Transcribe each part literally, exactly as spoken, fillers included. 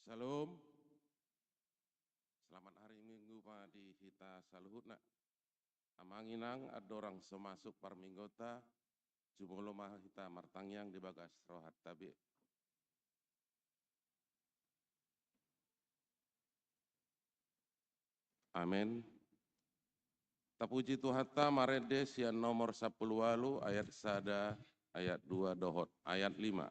Salam. Selamat hari Minggu ma di hita saluhutna. Amang inang, andorang so masuk parmingguonta, jumolo ma hita martangiang di bagas rohanta be. Amen. Tapuji Tuhanta, marende sian nomor sampulu ualu, ayat sada, ayat dua dohot ayat lima.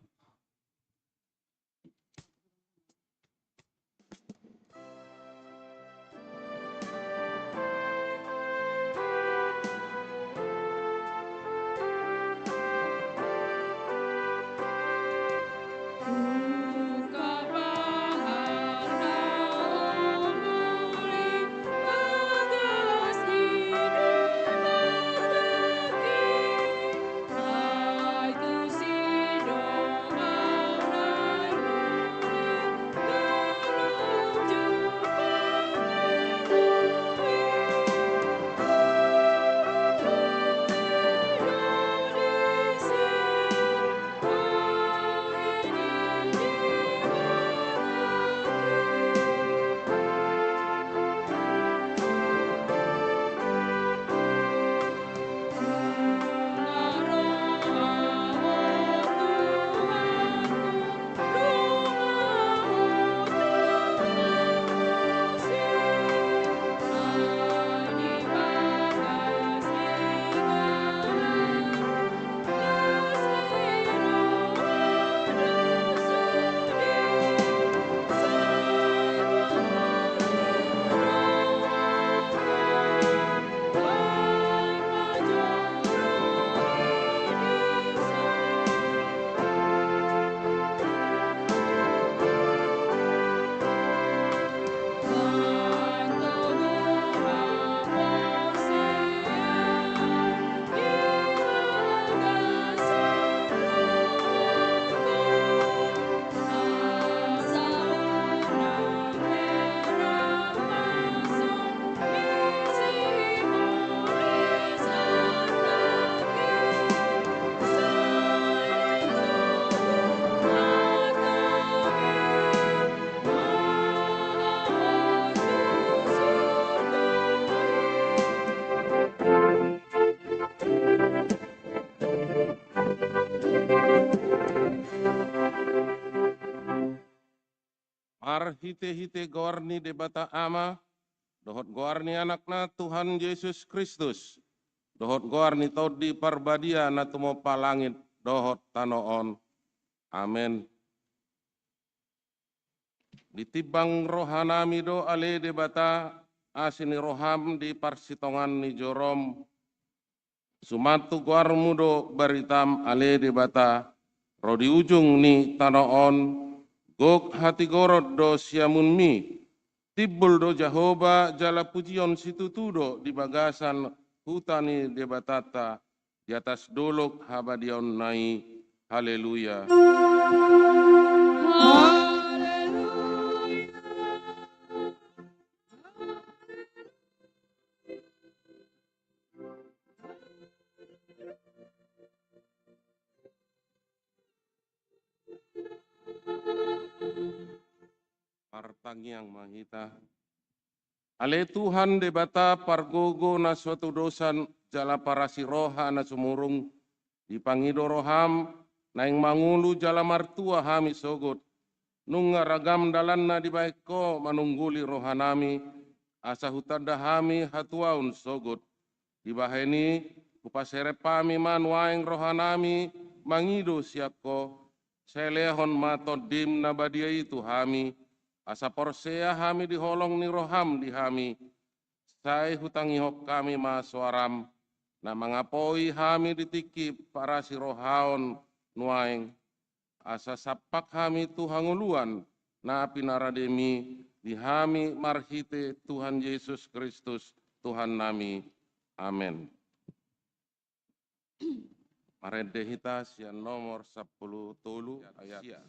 Marhitehite goar ni Debata Ama, dohot goar ni Anakna Tuhan Jesus Kristus, dohot goar ni Tondi Parbadia na tumompa langit dohot tano on. Amen. Ditimbang rohanami do ale Debata, asi ni roham di parsitongaan ni jorom. Suman tu goarmu do baritam ale Debata, ro di ujung ni tano on, gok hatigoron do siamunmi. Timbul do Jahowa jala pujion situtu do di bagasan huta ni Debatanta, di atas dolok habadiaonna i. Haleluya. Martangiang ma hita. Ale Tuhan Debata pargogo na so hatudosan jala parasi roha na sumurung, dipangido roham naeng mangolu jala martua hami sogot. Nunga ragam dalanna dibahen ho manungguli rohanami, asa hutanda hami hatuaon sogot. Dibahen i, hupaserep hami ma nuaeng rohanami mangido sian ho, sai lehon ma Tondim na badia i tu hami, asa porsea hami di holong ni roham di hami, sai hutangihon hami ma soaram, na mangapoi hami di tingki parasi roha on nuaeng, asa sampak hami tu hangoluan na pinarademi di hami marhite Tuhan Jesus Kristus, Tuhannami. Amen. Marende hita sian nomor sampulu tolu ayat sia.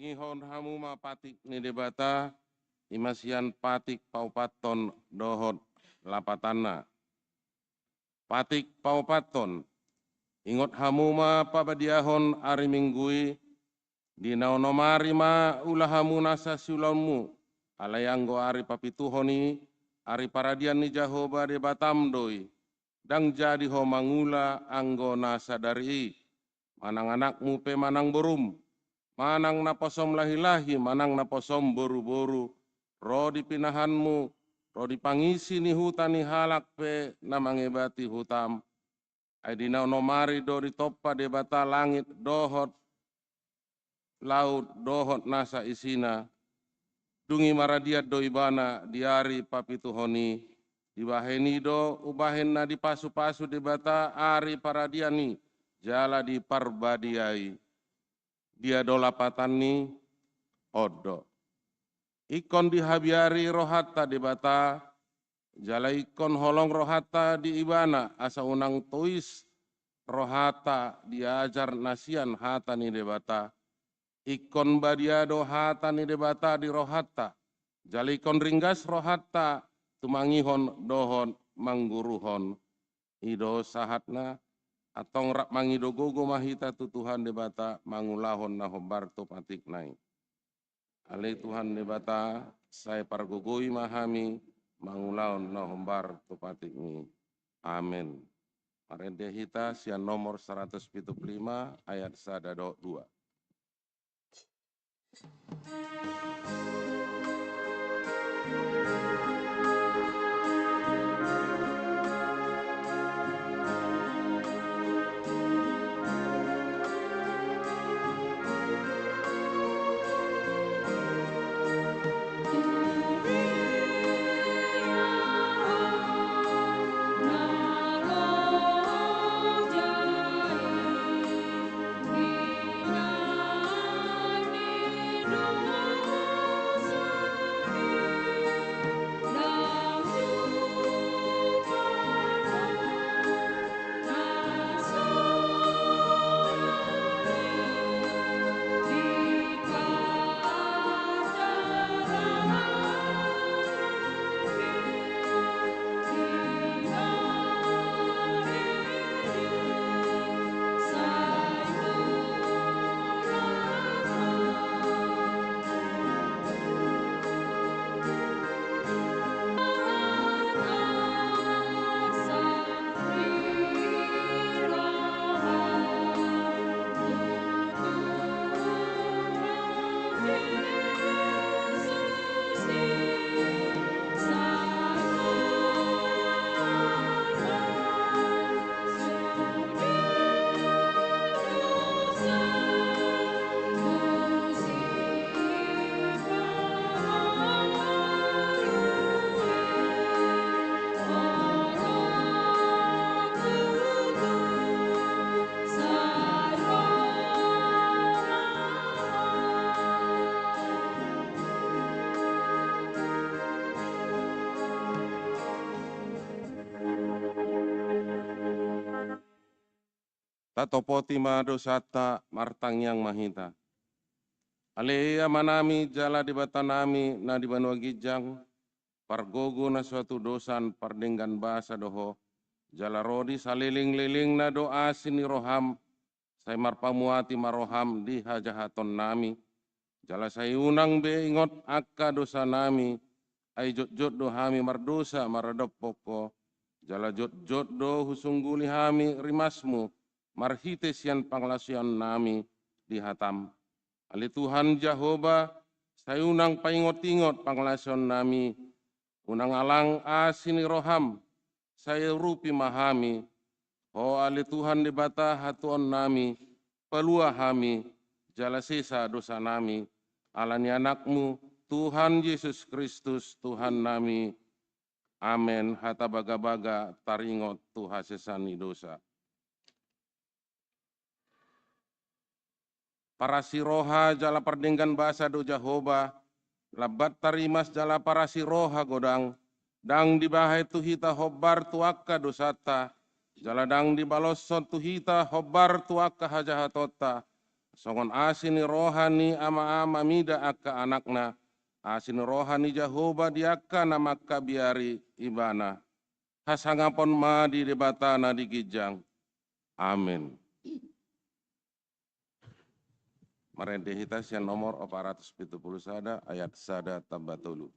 Ihon hamu ma patik ni Debata, i ma sian patik paopathon dohot lapatanna. Patik paopathon. Ingot hamu ma pabadiahon ari Minggu i, di na onom ari ma ula hamu nasa siulaonmu, alai anggo ari papituhon i, ari paradian ni Jahowa Debatam do i, ndang jadi ho mangula anggo na sadari i, manang anakmu pe manang borum, manang naposom lahi-lahi, manang naposom boru-boru, ro di pinahanmu, ro di pangisi ni huta ni halak pe na mangebati hutam. Ai di na onom ari do ditompa Debata langit dohot laut dohot nasa isina, dung i maradian do ibana di ari papituhon i, dibahen i do umbahen na dipasu-pasu Debata ari paradian i, jala diparbadiai. Dia do lapatanni? On do. Ingkon dihabiari rohanta Debata, jala ingkon holong rohanta di ibana, asa unang tois rohanta diajar na sian hata ni Debata. Ingkon badia do hata ni Debata di rohanta, jala ingkon ringgas rohanta tumangihon dohot mangguruhon. I do sahatna, antong rap mangido gogo ma hita tu Tuhan Debata mangulahon na hombar tu patikna i. Ale Tuhan Debata, sai pargogoi ma hami mangulahon na hombar tu patikmi. Amen. Marende hita sian nomor saratus pitu pulu lima ayat sada dohot dua. Tatopoti ma dosanta, martangiang ma hita. Ale Amanami jala Debatanami na di banua ginjang, pargogo na so hatudosan pardenggan basa do Ho, jala ro di salelenglelengna do asi ni roham, sai marpamuati ma roham di hajahatonnami, jala sai unang be ingot angka dosanami, ai jotjot do hami mardosa maradophon Ho, jala jotjot do husungguli hami rimasmu marhite sian pangalaosionami di hatam. Ale Tuhan Jahowa, sai unang paingotingot pangalaosionami, unang alang asi ni roham, sai urupi ma hami. Ho ale Tuhan Debata hatuaonnami, palua hami, jala sesa dosanami, ala ni Anakmu, Tuhan Jesus Kristus, Tuhannami. Amen. Hata bagabaga taringot tu hasesaan ni dosa. Parasi roha jala pardenggan basa do Jahowa, lambat tarimas jala parasi roha godang, ndang dibahen tu hita hombar tu angka dosanta, jala ndang dibaloshon tu hita hombar tu angka hajahatonta, songon asi ni roha ni ama-ama mida angka anakna, asi ni roha ni Jahowa di angka na mangkabiari ibana. Hasangapon ma di Debata na di ginjang. Amen. Marende hita sian nomor opat ratus pitu pulu sada, ayat sada tamba tolu.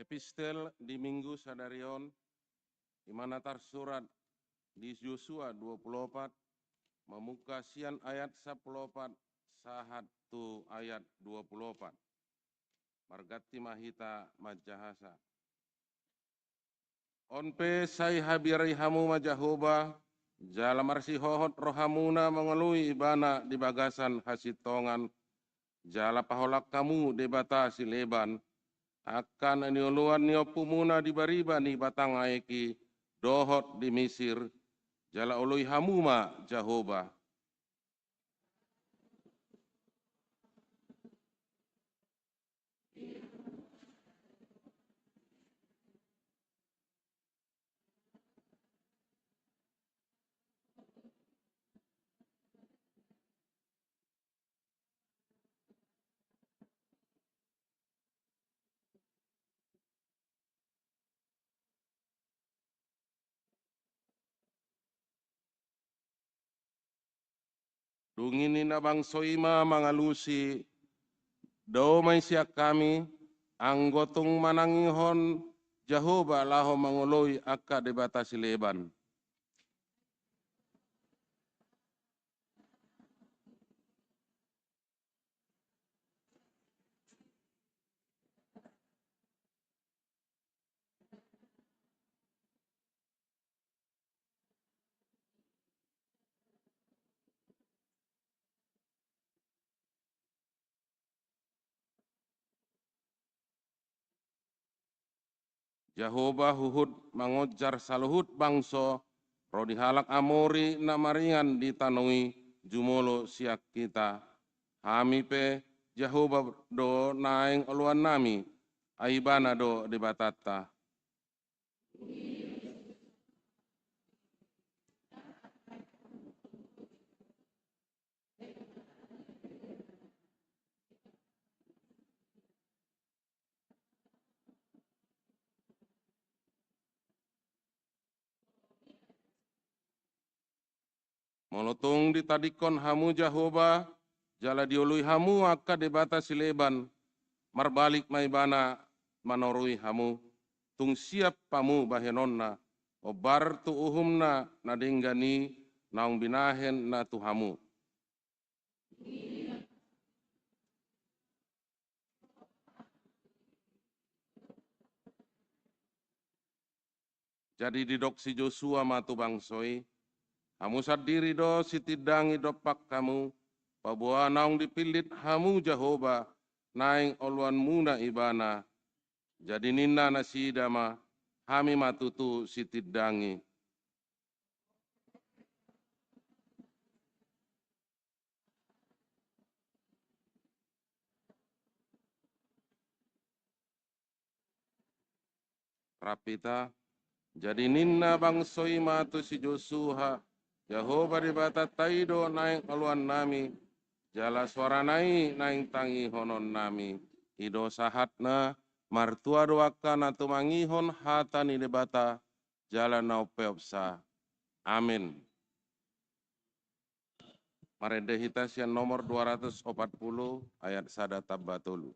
Epistel di Minggu sadari on, i ma na tarsurat di Josua dua pulu opat, mamungka sian ayat sampulu opat sahat tu ayat dua pulu opat. Marganti ma hita manjahasa. On pe sai habiari hamu ma Jahowa, jala marsihohot rohamuna mangoloi Ibana di bagasan hasintongan, jala paholang hamu debata sileban, angka na nioloan ni ompumuna di bariba ni batang aek i dohot di Misir, jala oloi hamu ma Jahowa. Dung i ninna bangso i ma mangalusi: Dao ma i sian hami, anggo tung manangihon Jahowa laho mangoloi angka debata sileban. Jahowa huhut mangonjar saluhut bangso, ro ni halak Amori na maringan di tano i, jumolo sian hita. Hami pe Jahowa do naeng oloannami, ai Ibana do Debatanta. Molo tung ditadingkon hamu Jahowa, jala dioloi hamu angka debata sileban, marbalik ma Ibana manorui hamu, tung siap hamu bahenonna, hombar tu uhumna na denggan i naung binahen na tu hamu. Jadi didok si Josua ma tu bangso i: Hamu sandiri do sitindangi dompak hamu, paboa naung dipillit hamu Jahowa, naeng oloanmuna Ibana. Jadi ninna nasida ma: Hami ma tutu sitindangi. Rap hita. Jadi ninna bangso i ma tu si Josua: Jahowa Debatanta i do naeng oloannami, jala soarana i naeng tangihononnami. I do sahatna. Martua do angka na tumangihon hata ni Debata jala na umpeopsa. Amen. Marende hita sian nomor dua ratus opat puluh, ayat sada tamba tolu.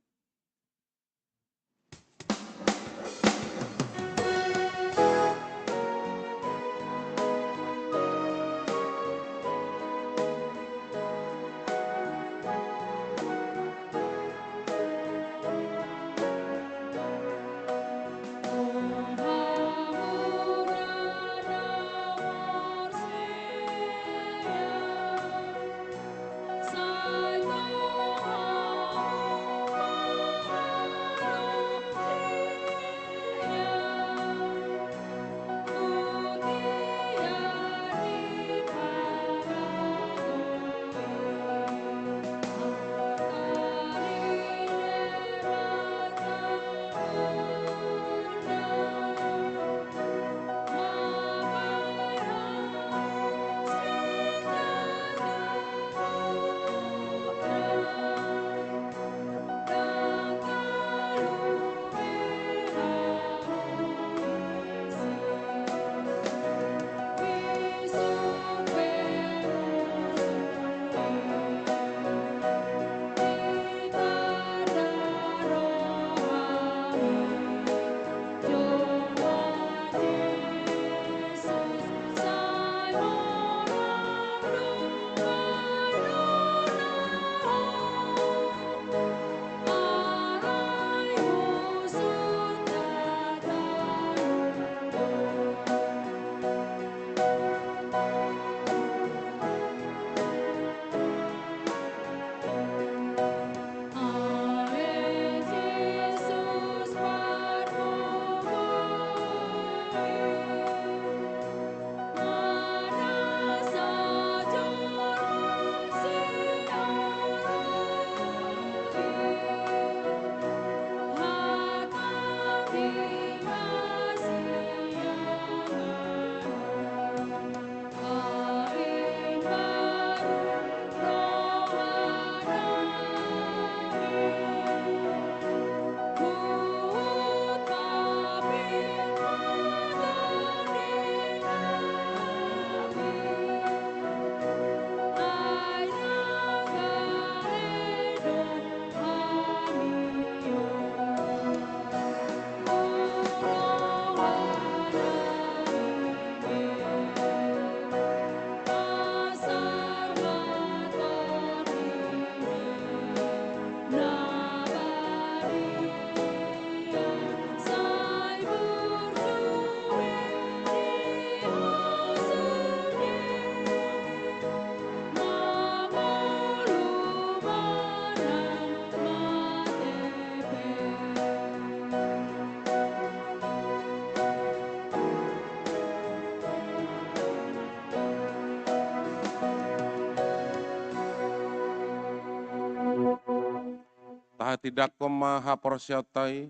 Tindanghon ma haporseaonta i,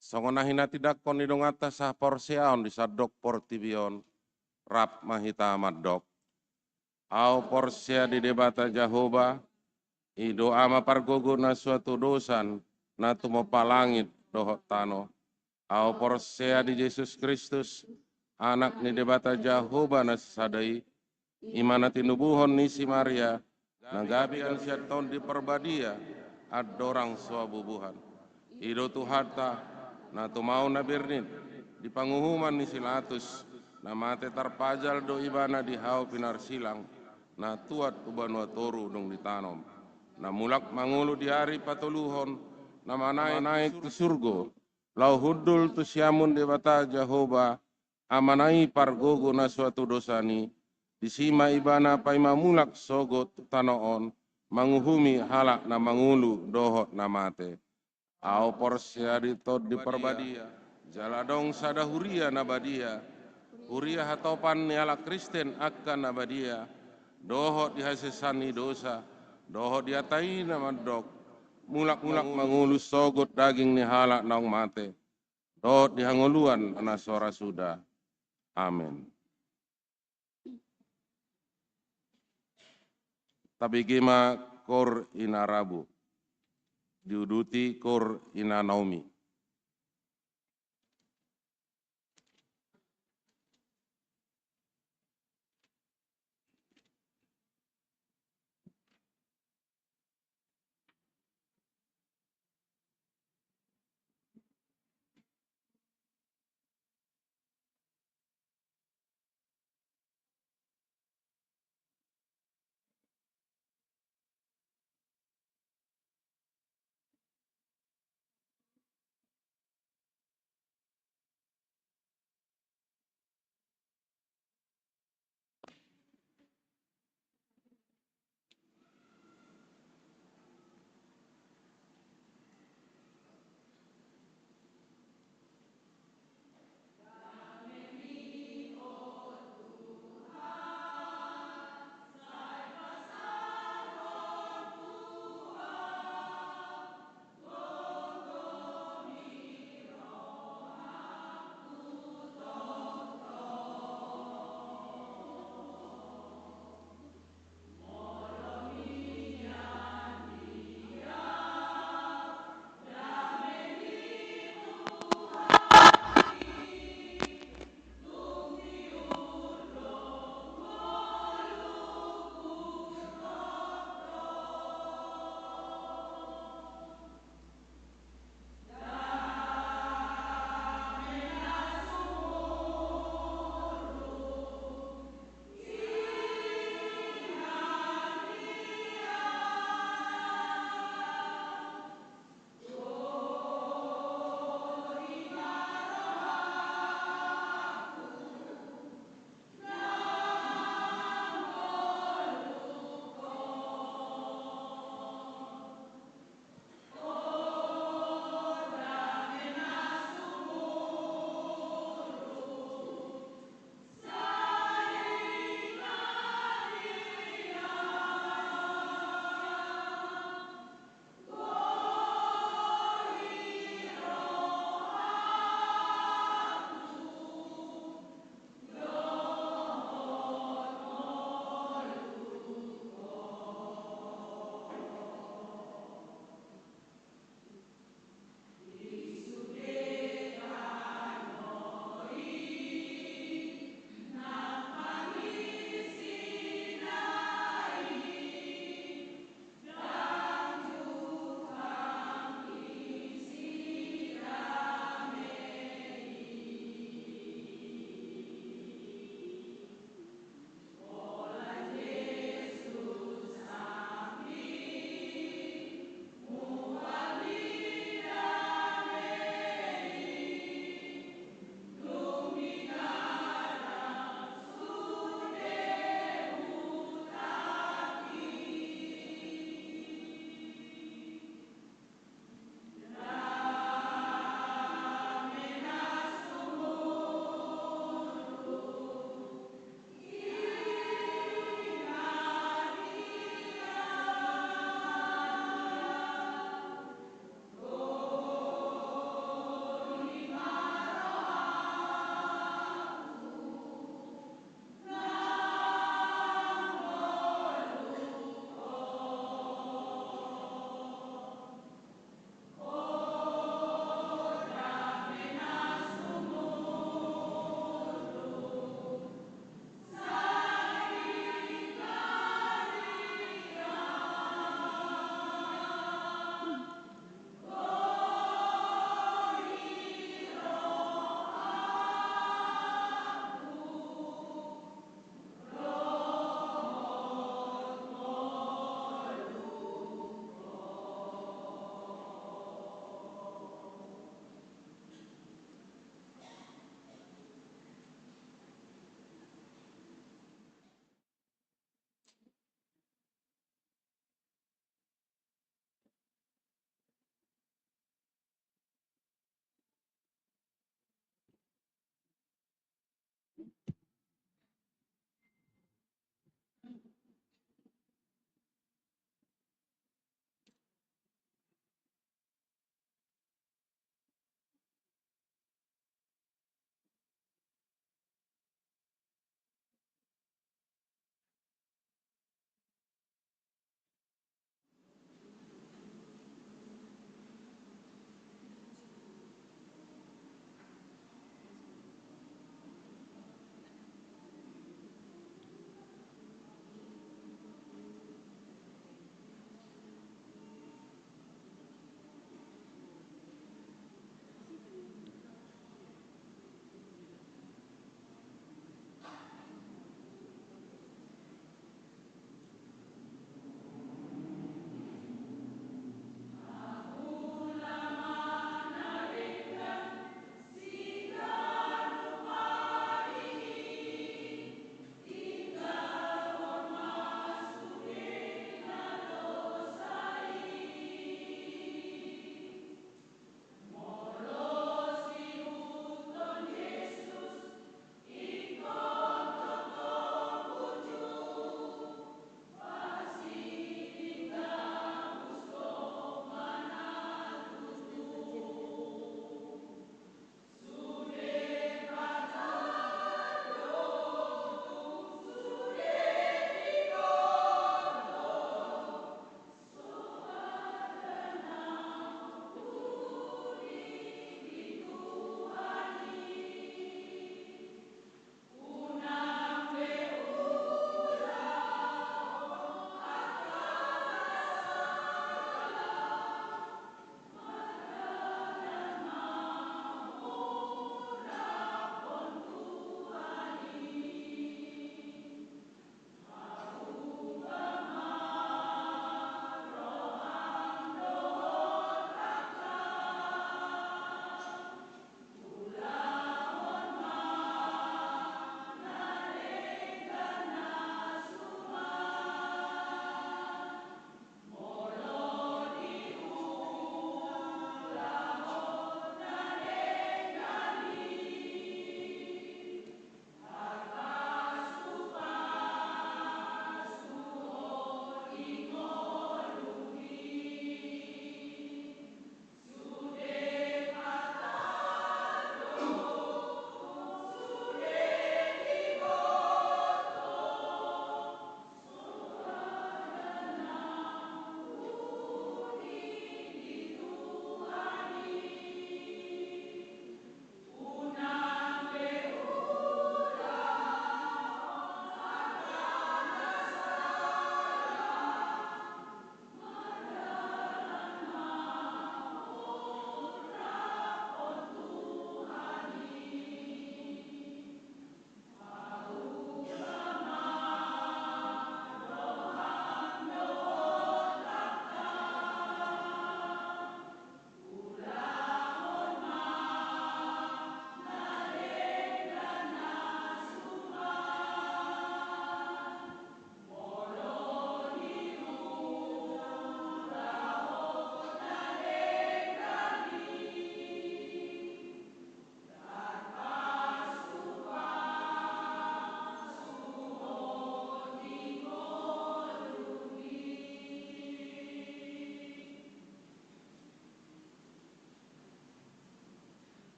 songon na hinatindangkon ni donganta sahaporseaon di sandok portibi on. Rap ma hita mandok: Ahu porsea di Debata Jahowa, i do Ama pargogo na so hatudosan, na tumompa langit dohot tano. Ahu porsea di Jesus Kristus, Anak ni Debata Jahowa na sisada i, i ma na tinubuhon ni si Maria, na gabe sian Tondi Parbadia, andorang so habubuhan. I do Tuhanta, na tumaon na bernit, di panguhuman ni si Pilatus, na mate tarpajal do ibana di hau pinarsilang, na tuat tu banua toru dung ditanom. Na mulak mangolu di ari patoluhon, na manaek tu surgo, laho hundul tu siamun Debata Jahowa, Amana i pargogo na so hatudosan i, disi ma ibana paima mulak sogot tu tano on, manguhumi halak na mangolu dohot na mate. Ahu porsea di Tondi Parbadia, jala adong sada huria na badia, huria hatopan ni halak Kristen angka na badia, dohot di hasesaan ni dosa, dohot di hata i na mandok, mulak-mulak mangolu sogot daging ni halak naung mate, dohot di hangoluan na so ra suda. Amen. Tabege ma kor ina Rabu, diuduti kor ina Naomi.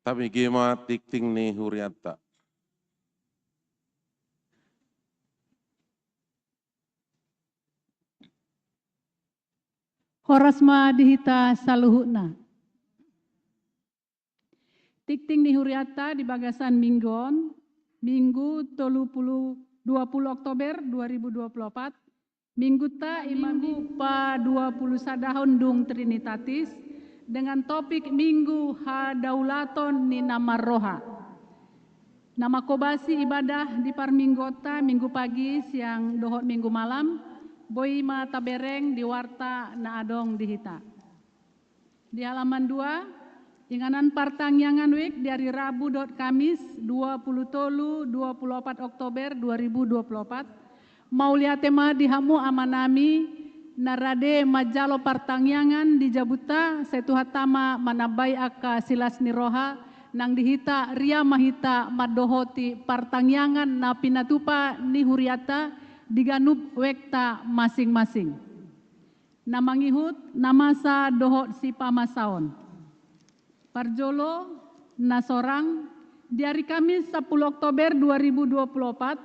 Tabege ma tingting ni hurianta. Horas ma di hita saluhutna. Tingting ni hurianta di bagasan minggu on, Minggu tolu pulu, dua pulu Oktober dua ribu dua pulu opat, Minggunta i ma Minggu padua pulu sadahon dung Trinitatis, dengan topik Minggu Hadaulaton ni na Marroha. Na mangkobasi ibadah di parmingguonta, Minggu pagi, siang dohot Minggu malam, boi ma tabereng di warta na adong di hita. Di halaman dua, inganan partangiangan wijk di ari Rabu dohot Kamis, dua pulu tolu, dua pulu opat Oktober dua ribu dua pulu opat. Mauliate ma di hamu amanami, na rade manjalo partangiangan di jabunta, sai Tuhanta ma manambai angka silas ni roha, nang di hita, ria ma hita mandohoti partangiangan na pinatupa ni hurianta di ganup wijk ta masing-masing. Na mangihut, na masa dohot sipamasaon. Parjolo, na sorang, di ari Kamis sampulu Oktober dua ribu dua pulu opat,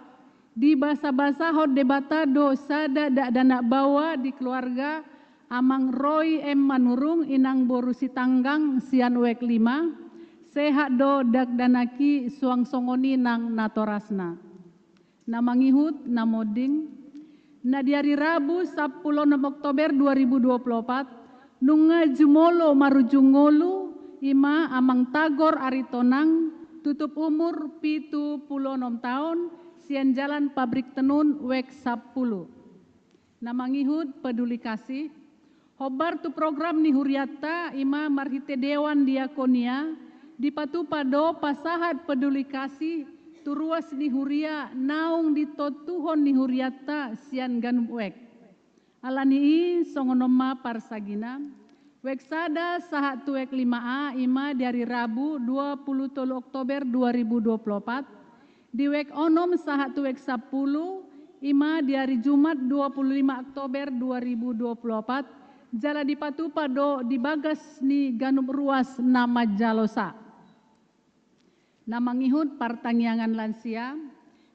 dibasabasahon Debata do sada dakdanak baoa di keluarga Amang Roy M Manurung, Inang boru Sitanggang sian wijk lima, sehat do dakdanak i suang songon i nang natorasna. Na mangihut, na monding, na di ari Rabu sampulu onom Oktober dua ribu dua pulu opat, nunga jumolo marujung ngolu, i ma Amang Tagor Aritonang, tutup umur pitu pulu onom taon, sian Jalan Pabrik Tenun, wijk sampulu. Na mangihut, peduli kasih. Hombar tu program ni hurianta, i ma marhite dewan diakonia, dipatupa do pasahat peduli kasih tu ruas ni huria naung ditontuhon ni hurianta sian ganup wijk. Alani i, songon on ma parsagina. Wijk sada sahat tu wijk lima A, i ma di ari Rabu dua pulu tolu Oktober dua ribu dua pulu opat, di wijk onom sahat tu wijk sampulu, i ma di ari Jumat dua pulu lima Oktober dua ribu dua pulu opat, jala dipatupa do di bagas ni ganup ruas na manjalo sa. Na mangihut partangiangan lansia,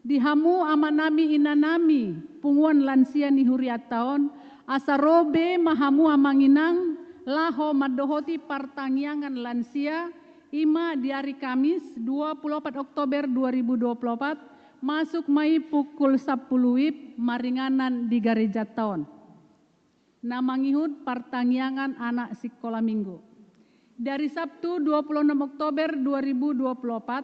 di hamu amanami inanami, punguan lansia ni hurianta on, asa ro be ma hamu amang inang, laho mandohoti partangiangan lansia, i ma di ari Kamis, dua pulu opat Oktober dua ribu dua pulu opat, masuk ma i pukul sampulu wib maringanan di garejanta on. Na mangihut partangiangan anak sikola minggu. Dari Sabtu dua pulu onom Oktober dua ribu dua pulu opat,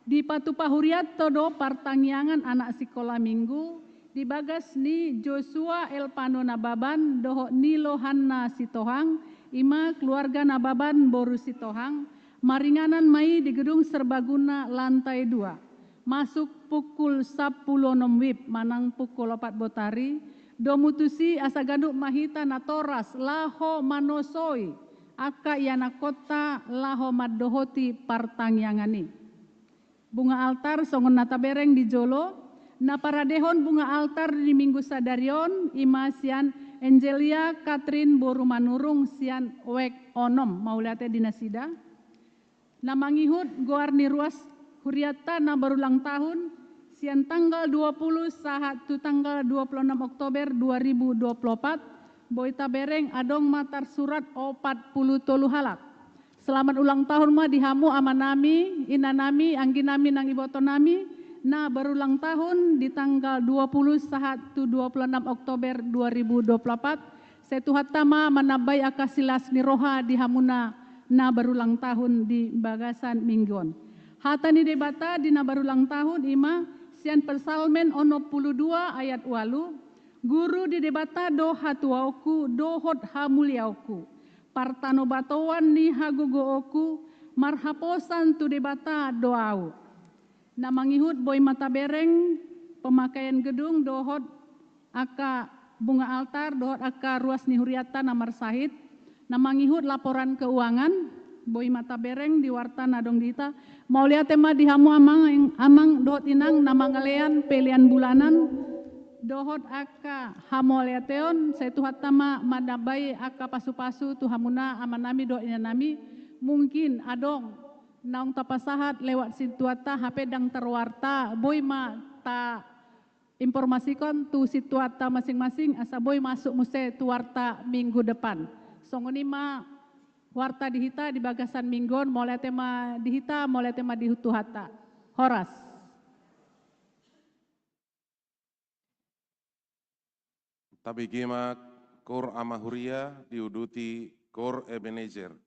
dipatupa hurianta do partangiangan anak sikola minggu, di bagas ni Joshua Elpano Nababan, dohot ni Lohanna Sitohang, i ma keluarga Nababan boru Sitohang, maringanan ma i di gedung serbaguna lantai dua. Masuk pukul sampulu onom wib manang pukul opat botari, domu tusi asa ganup ma hita natoras laho manosoi angka ianakkonta laho mandohoti partangiangan i. Bunga altar songon na tabereng di jolo, na paradehon bunga altar di minggu sadari on, i ma sian Angelia Catherine boru Manurung sian wijk onom, mauliate di nasida. Na mangihut goar ni ruas hurianta na berulang tahun, sian tanggal dua puluh sahat tu tanggal dua puluh enam Oktober dua ribu dua puluh opat, boi tabereng adong ma tarsurat opat puluh tolu halak. Selamat ulang tahun ma di hamu amanami, inanami, angginami nang ibotonami, na berulang tahun di tanggal dua puluh sahat tu dua puluh enam Oktober dua ribu dua puluh opat, sai Tuhanta ma manambai angka silas ni roha di hamuna na berulang tahun di bagasan minggu on. Hata ni Debata di na berulang tahun i ma sian Psalmen onom puluh dua ayat ualu, Guru di Debata do hatuaonku dohot hamuliaonku, partanobatoan ni hagogoonku, marhaposan tu Debata do ahu. Na mangihut boi ma tabereng pemakaian gedung dohot angka bunga altar dohot angka ruas ni hurianta na marsahit. Na mangihut laporan keuangan boi ma tabereng di warta na adong di hita. Mauliate ma di hamu amang, amang dohot inang na mangalean pelean bulanan dohot angka hamauliateon, sai Tuhanta ma manambai angka pasupasu tu hamuna amanami dohot inanami. Mungkin adong Naung tapasahat lewat sintuanta, hape ndang tarwarta, boi ma tainformasikon tu sintuanta masing-masing, asa boi masuk muse tu warta minggu depan. Songon i ma warta di hita di bagasan minggu on, mauliate ma di hita, mauliate ma di Tuhanta. Horas. Tabege ma Koor Ama Huria diuduti Koor Ebenezer.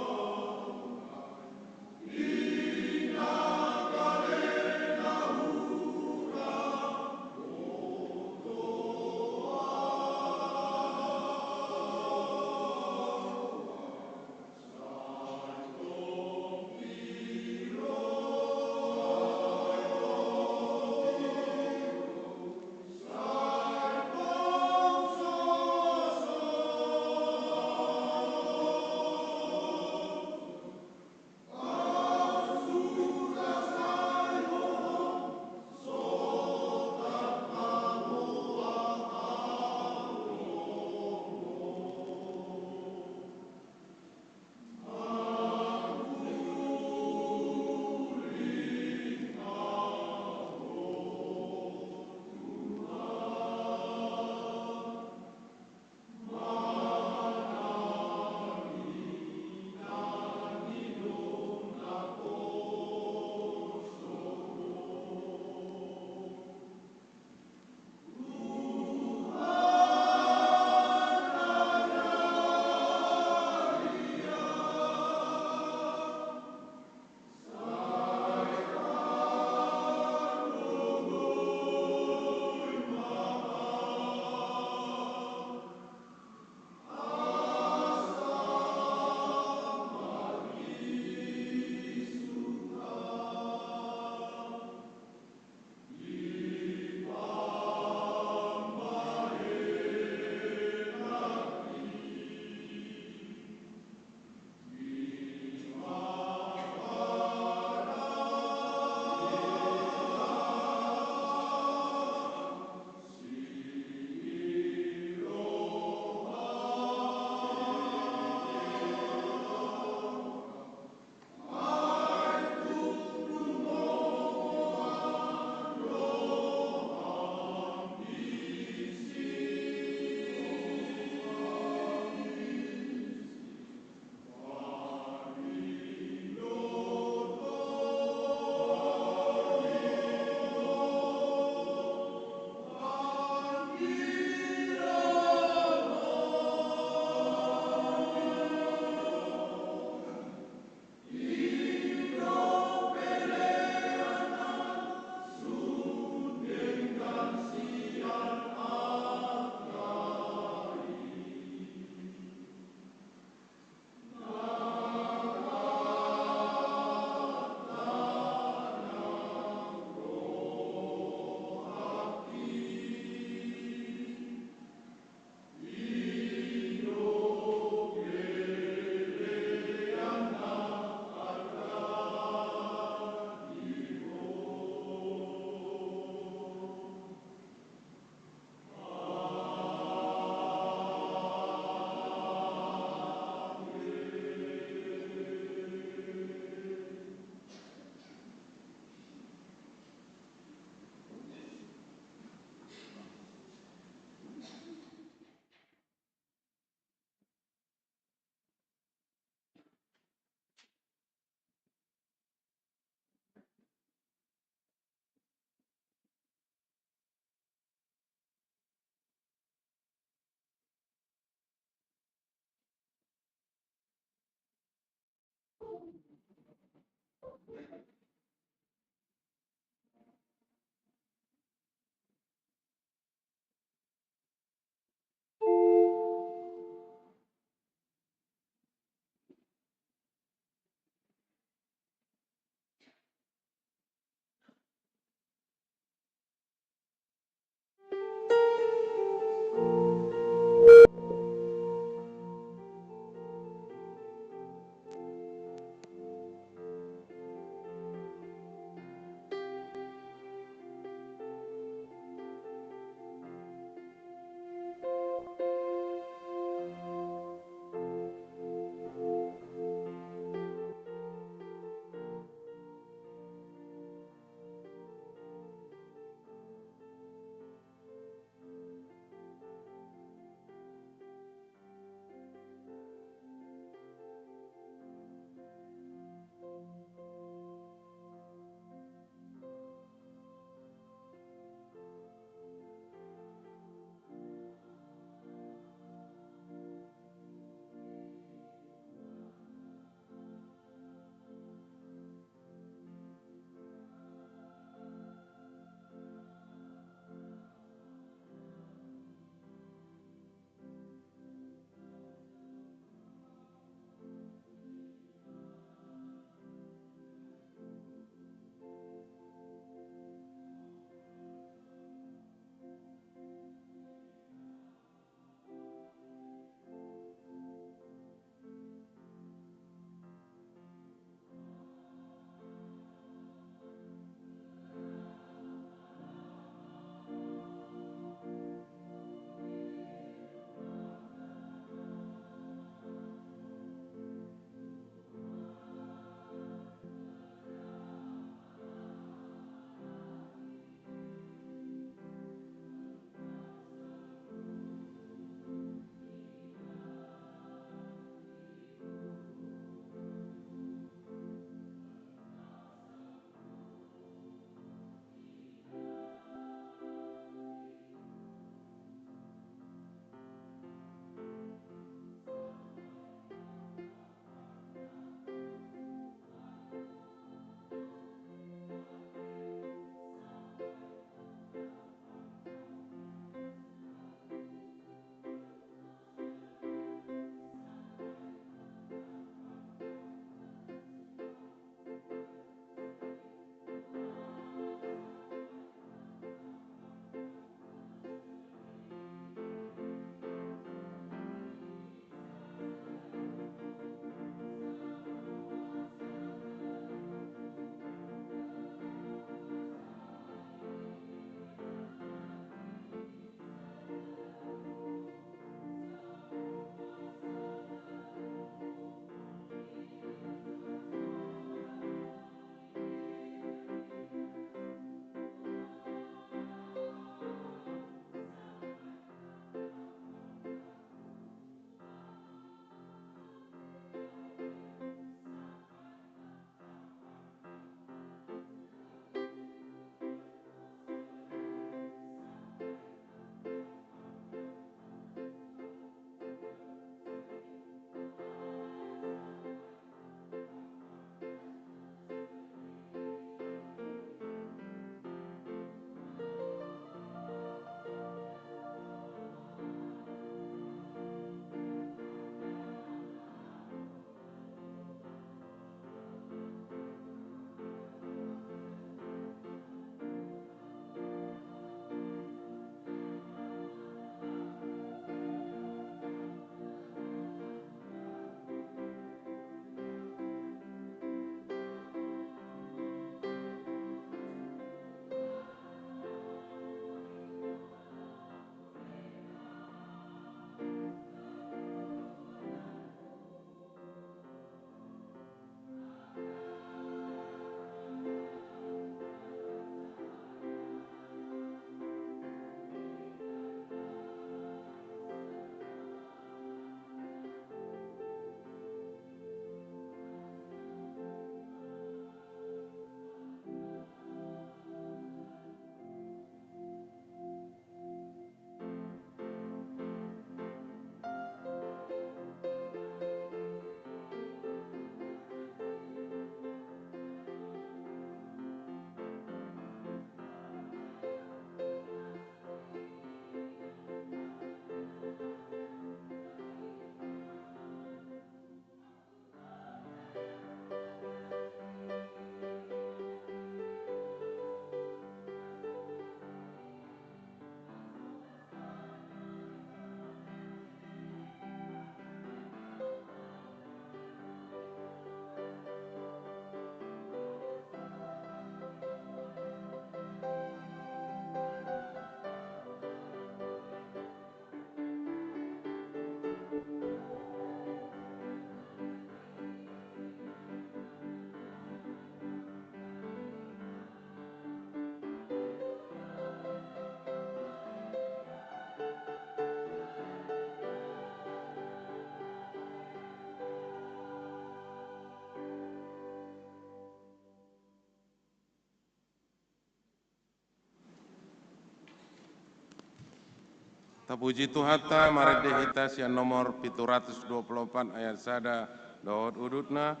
Tapuji Tuhanta, marende hita sian nomor pitu ratus dua pulu opat ayat sada dohot udutna,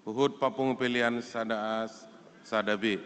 huhut papungu pelean sada A, sada B.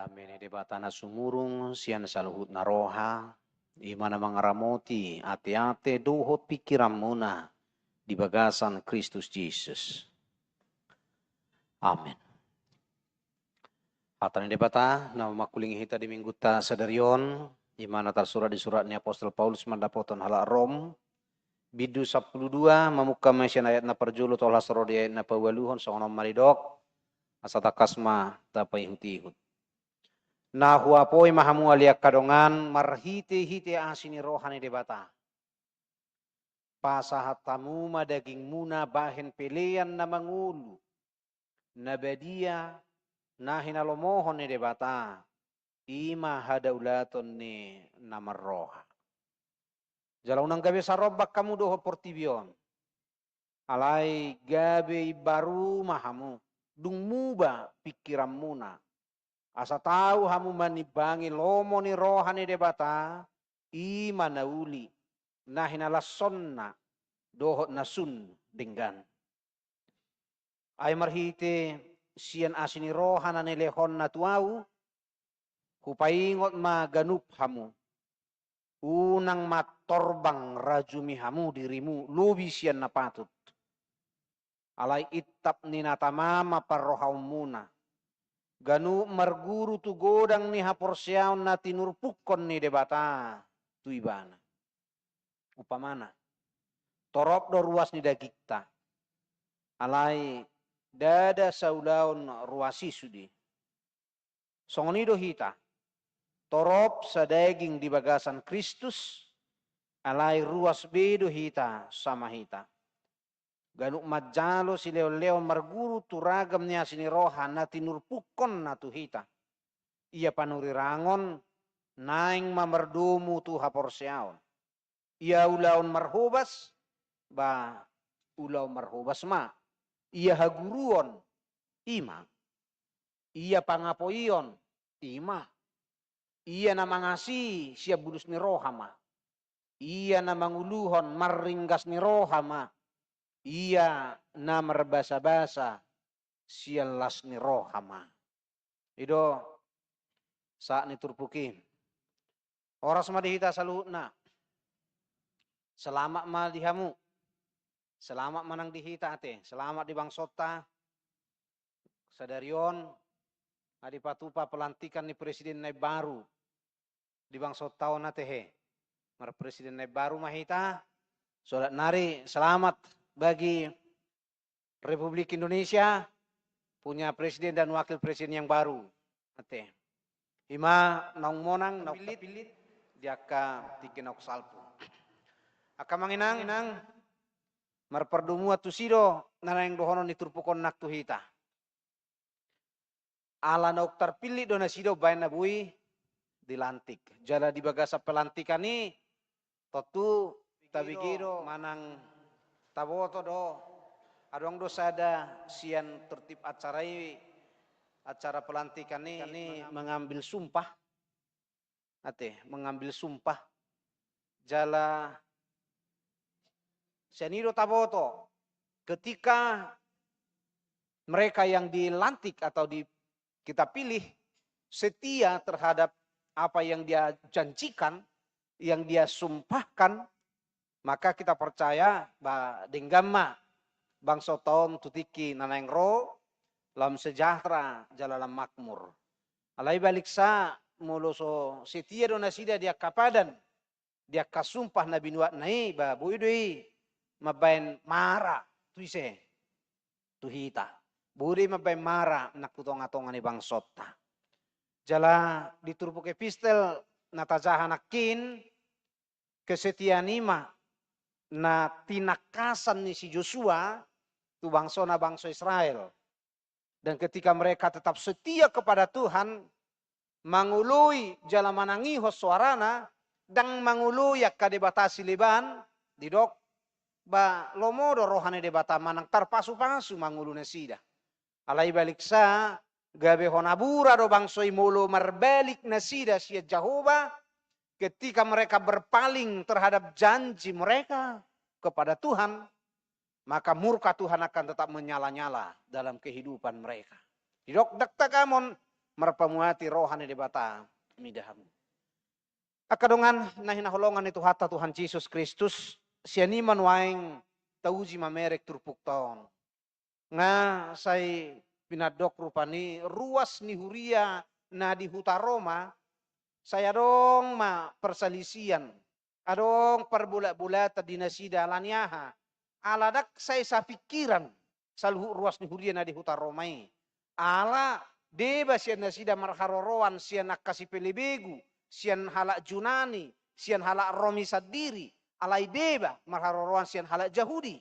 Dame ni Debata na sumurung sian saluhutna roha, i ma na mangaramoti ateate dohot pingkiranmuna di bagasan Kristus Jesus. Amen. Hata ni Debata na mangkulingi hita di minggunta sadari on, i ma na tarsurat di surat ni apostel Paulus mandapothon halak Rom, bindu sampulu dua, mamungka ma sian ayat na parjolo tolhas ro di ayat na paualuhon, songon on ma didok. Asa tangkas ma tapaihutihut. Na huapoi ma hamu ale angka dongan marhitehite asi ni roha ni Debata. Pasahat hamu ma dagingmuna bahen pelean na mangolu, na badia, na hinalomohon ni Debata, i ma hadaulaton ni na marroha. Jala unang gabe sarombang hamu dohot portibi on. Alai gabe imbaru ma hamu, dung muba pingkiranmuna. Asa tau hamu manimbangi lomo ni roha ni Debata, i ma na uli, na hinalashonna, dohot na sun denggan. Ai marhite sian asi ni roha na nilehonna tu ahu, hupaingot ma ganup hamu. Unang mantorbang rajumi hamu dirimu lobi sian na patut. Alai intap ni na tama ma parrohaonmuna. Ganup marguru tu godang ni haporseaon na tinurpukkon ni Debata tu ibana. Umpamana, torop do ruas ni dagingta. Alai ndada saulaon ruas i sude. Songon i do hita. Torop sadaging di bagasan Kristus, alai ruas be do hita sama hita. Ganup manjalo silehonlehon marguru tu ragam ni asi ni roha na tinurpukkonna tu hita. Ia panurirangon, naeng ma mardomu tu haporseaon. Ia ulaon marhobas, ba ulaon marhobas ma. Ia haguruon, i ma. Ia pangapoion, i ma. Ia na mangasi sian bulus ni roha ma. Ia na manguluhon marringgas ni roha ma. Ia na marbasabasa sian las ni roha ma. I do sahat ni turpuk i. Horas ma di hita saluhutna. Selamat ma di hamu. Selamat ma nang di hita ate. Selamat di bangsonta. Sadari on, nga dipatupa pelantikan ni presiden na imbaru di bangsonta on ate he. Marpresiden na imbaru ma hita. Sodat nari, selamat bagi Republik Indonesia punya presiden dan wakil presiden yang baru. Ate. I ma naung monang, naung tapillit di angka tingki naung salpu. Angka amang inang, marpardomuan tusi do na naeng dohonon ni turpuk on nang tu hita. Ala naung tarpillit do nasida umbahen na boi dilantik. Jala di bagasan pelantikan i, tontu tabege do manang taboto do, adong do sada sian tertib acara i, acara pelantikan i, mengambil sumpah. Ate, mengambil sumpah. Jala sian i do taboto, ketika mereka yang dilantik atau di, kita pilih setia terhadap apa yang dia janjikan, yang dia sumpahkan, maka kita percaya ba denggan ma bangsonta on tu tingki na naeng ro, lam sejahtera jala lam makmur. Alai baliksa molo so setia do nasida di angka padan, di angka sumpah na binuatna i, ba boi do i mambahen mara tu ise? Tu hita. Boi do i mambahen mara nang tu tongatonga ni bangsonta. Jala di turpuk epistel na tajaha nangkin, kesetiaan i ma na tinangkasan ni si Josua tu bangsona bangso Israel. Dan ketika mereka tetap setia kepada Tuhan, mangoloi jala manangihon soarana, ndang mangoloi angka debata sileban, didok, ba lomo do roha ni Debata manang tarpasupasu mangolu nasida. Alai baliksa, gabe hona bura do bangso i molo marbalik nasida sian Jahowa, ketika mereka berpaling terhadap janji mereka kepada Tuhan, maka murka Tuhan akan tetap menyala-nyala dalam kehidupan mereka. Didok ndang tagamon marpamuati roha ni Debata mida hamu. Angka dongan na hinaholongan ni Tuhanta Tuhan Jesus Kristus, sian i ma nuaeng tauji mamereng turpukta on. Nga sai pinandok rupani ruas ni huria na di huta Roma, sai adong ma parsalisian, adong parbolatbolatan di nasida ala ni aha? Ala ndang sai sapingkiran saluhut ruas ni huria na di huta Roma i. Ala deba sian nasida marharoroan sian angka sipelebegu, sian halak Junani, sian halak Romi sandiri, alai deba marharoroan sian halak Jahudi.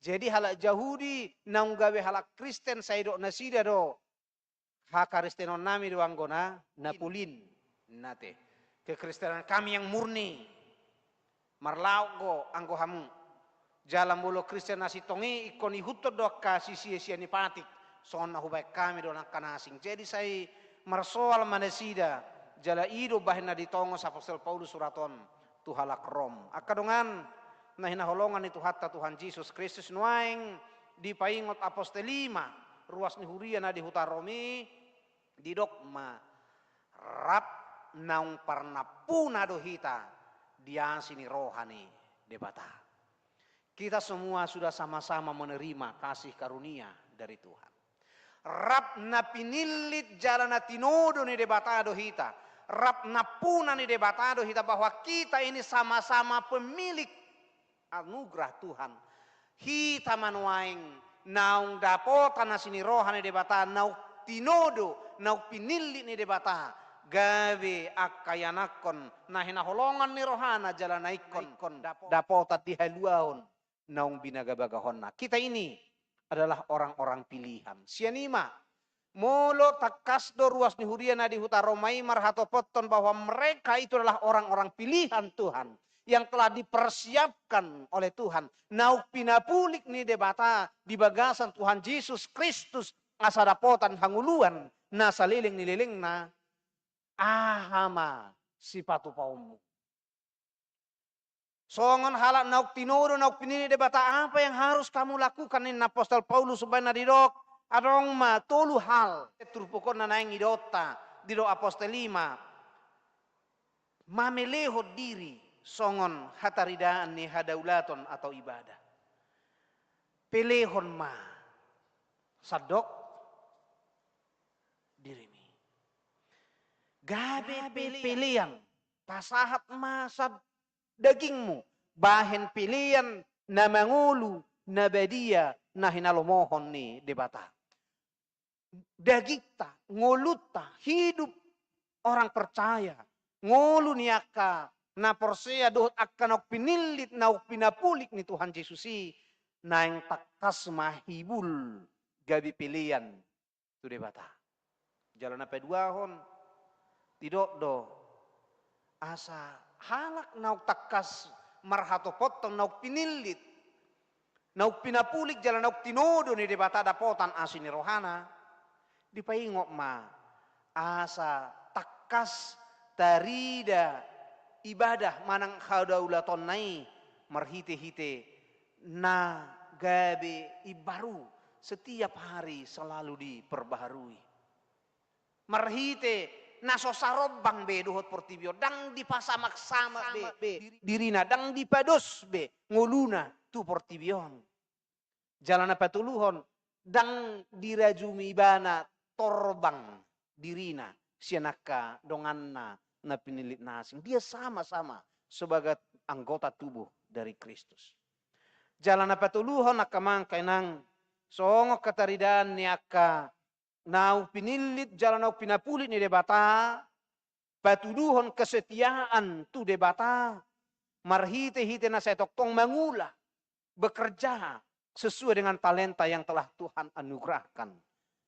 Jadi halak Jahudi naung gabe halak Kristen sai didok nasida do, hakristenonnami do anggo na, na polin, nate. Kekristenan kami yang murni. Marlaok do anggo hamu. Jala molo Kristen na sintong i ingkon ihuthon do angka sisia-sia ni patik. Songon na hubaen hami do angka na asing. Jadi sai marsoal ma nasida. Jala i do bahen na ditongos apostel Paulus surat on tu halak Rom. Angka dongan na hinaholongan ni Tuhanta Tuhan Jesus Kristus, nuaeng dipaingot apostel i ma ruas ni huria na di huta Rom i, didok ma rap naung parnampuna do hita di asi ni roha ni Debata. Kita semua sudah sama-sama menerima kasih karunia dari Tuhan. Rap na pinillit jala na tinodo ni Debata do hita. Rap nampuna ni Debata do hita, bahwa kita ini sama-sama pemilik anugerah Tuhan. Hita ma nuaeng naung dapotan asi ni roha ni Debata, naung tinodo, naung pinillit ni Debata, gabe angka ianakhon na hinaholongan ni rohana jala na ingkon dapotan di haluaon naung binagabagahonna. Kita ini adalah orang-orang pilihan. Sian i ma, molo tangkas do ruas ni huria na di huta Roma i marhatopothon bahwa mereka itu adalah orang-orang pilihan Tuhan yang telah dipersiapkan oleh Tuhan, naung pinapulik ni Debata di bagasan Tuhan Jesus Kristus, asa dapotan hangoluan na saleleng ni lelengna. Aha ma sipatupaonmu? Songon halak naung tinodo, naung pinillit Debata, apa yang harus kamu lakukan, ninna apostel Paulus, umbaen na didok, adong ma tolu hal. Turpuk on na naeng idaonta, didok apostel i ma, mamelehon diri songon hataridaan ni hadaulaton atau ibadah. Pelehon ma sandok dirimi. Gabe pe-, pelean, pasahat ma sandok dagingmu, bahen pelean na mangolu, na badia, na hinalomohon ni Debata. Dagingta, ngolunta, hidup orang percaya, ngolu ni angka na porsea dohot angka naung pinillit, naung pinapulik ni Tuhan Jesus i, naeng tangkas ma hibul gabe pelean tu Debata. Jala na paduahon, didok do, asa halak naung tangkas marhatopothon, naung pinillit, naung pinapulik jala naung tinodo ni Debata dapotan asi ni rohana, dipaingot ma asa tangkas tarida ibadah manang hadaulatonna i marhitehite na gabe imbaru, setiap hari selalu diperbaharui. Marhite na so sarombang be dohot portibi on, ndang dipasamaksamak be dirina, ndang dipados be ngoluna tu portibi on. Jala na patoluhon, ndang dirajumi ibana torbang dirina sian angka donganna na pinillit na asing. Dia sama-sama sebagai anggota tubuh dari Kristus. Jala na patoluhon, angka amang, angka inang, songon hataridaan ni angka naung pinillit jala naung pinapulik ni Debata, patuduhon kesetiaan tu Debata, marhitehite na sai tongtong mangula, bekerja sesuai dengan talenta yang telah Tuhan anugerahkan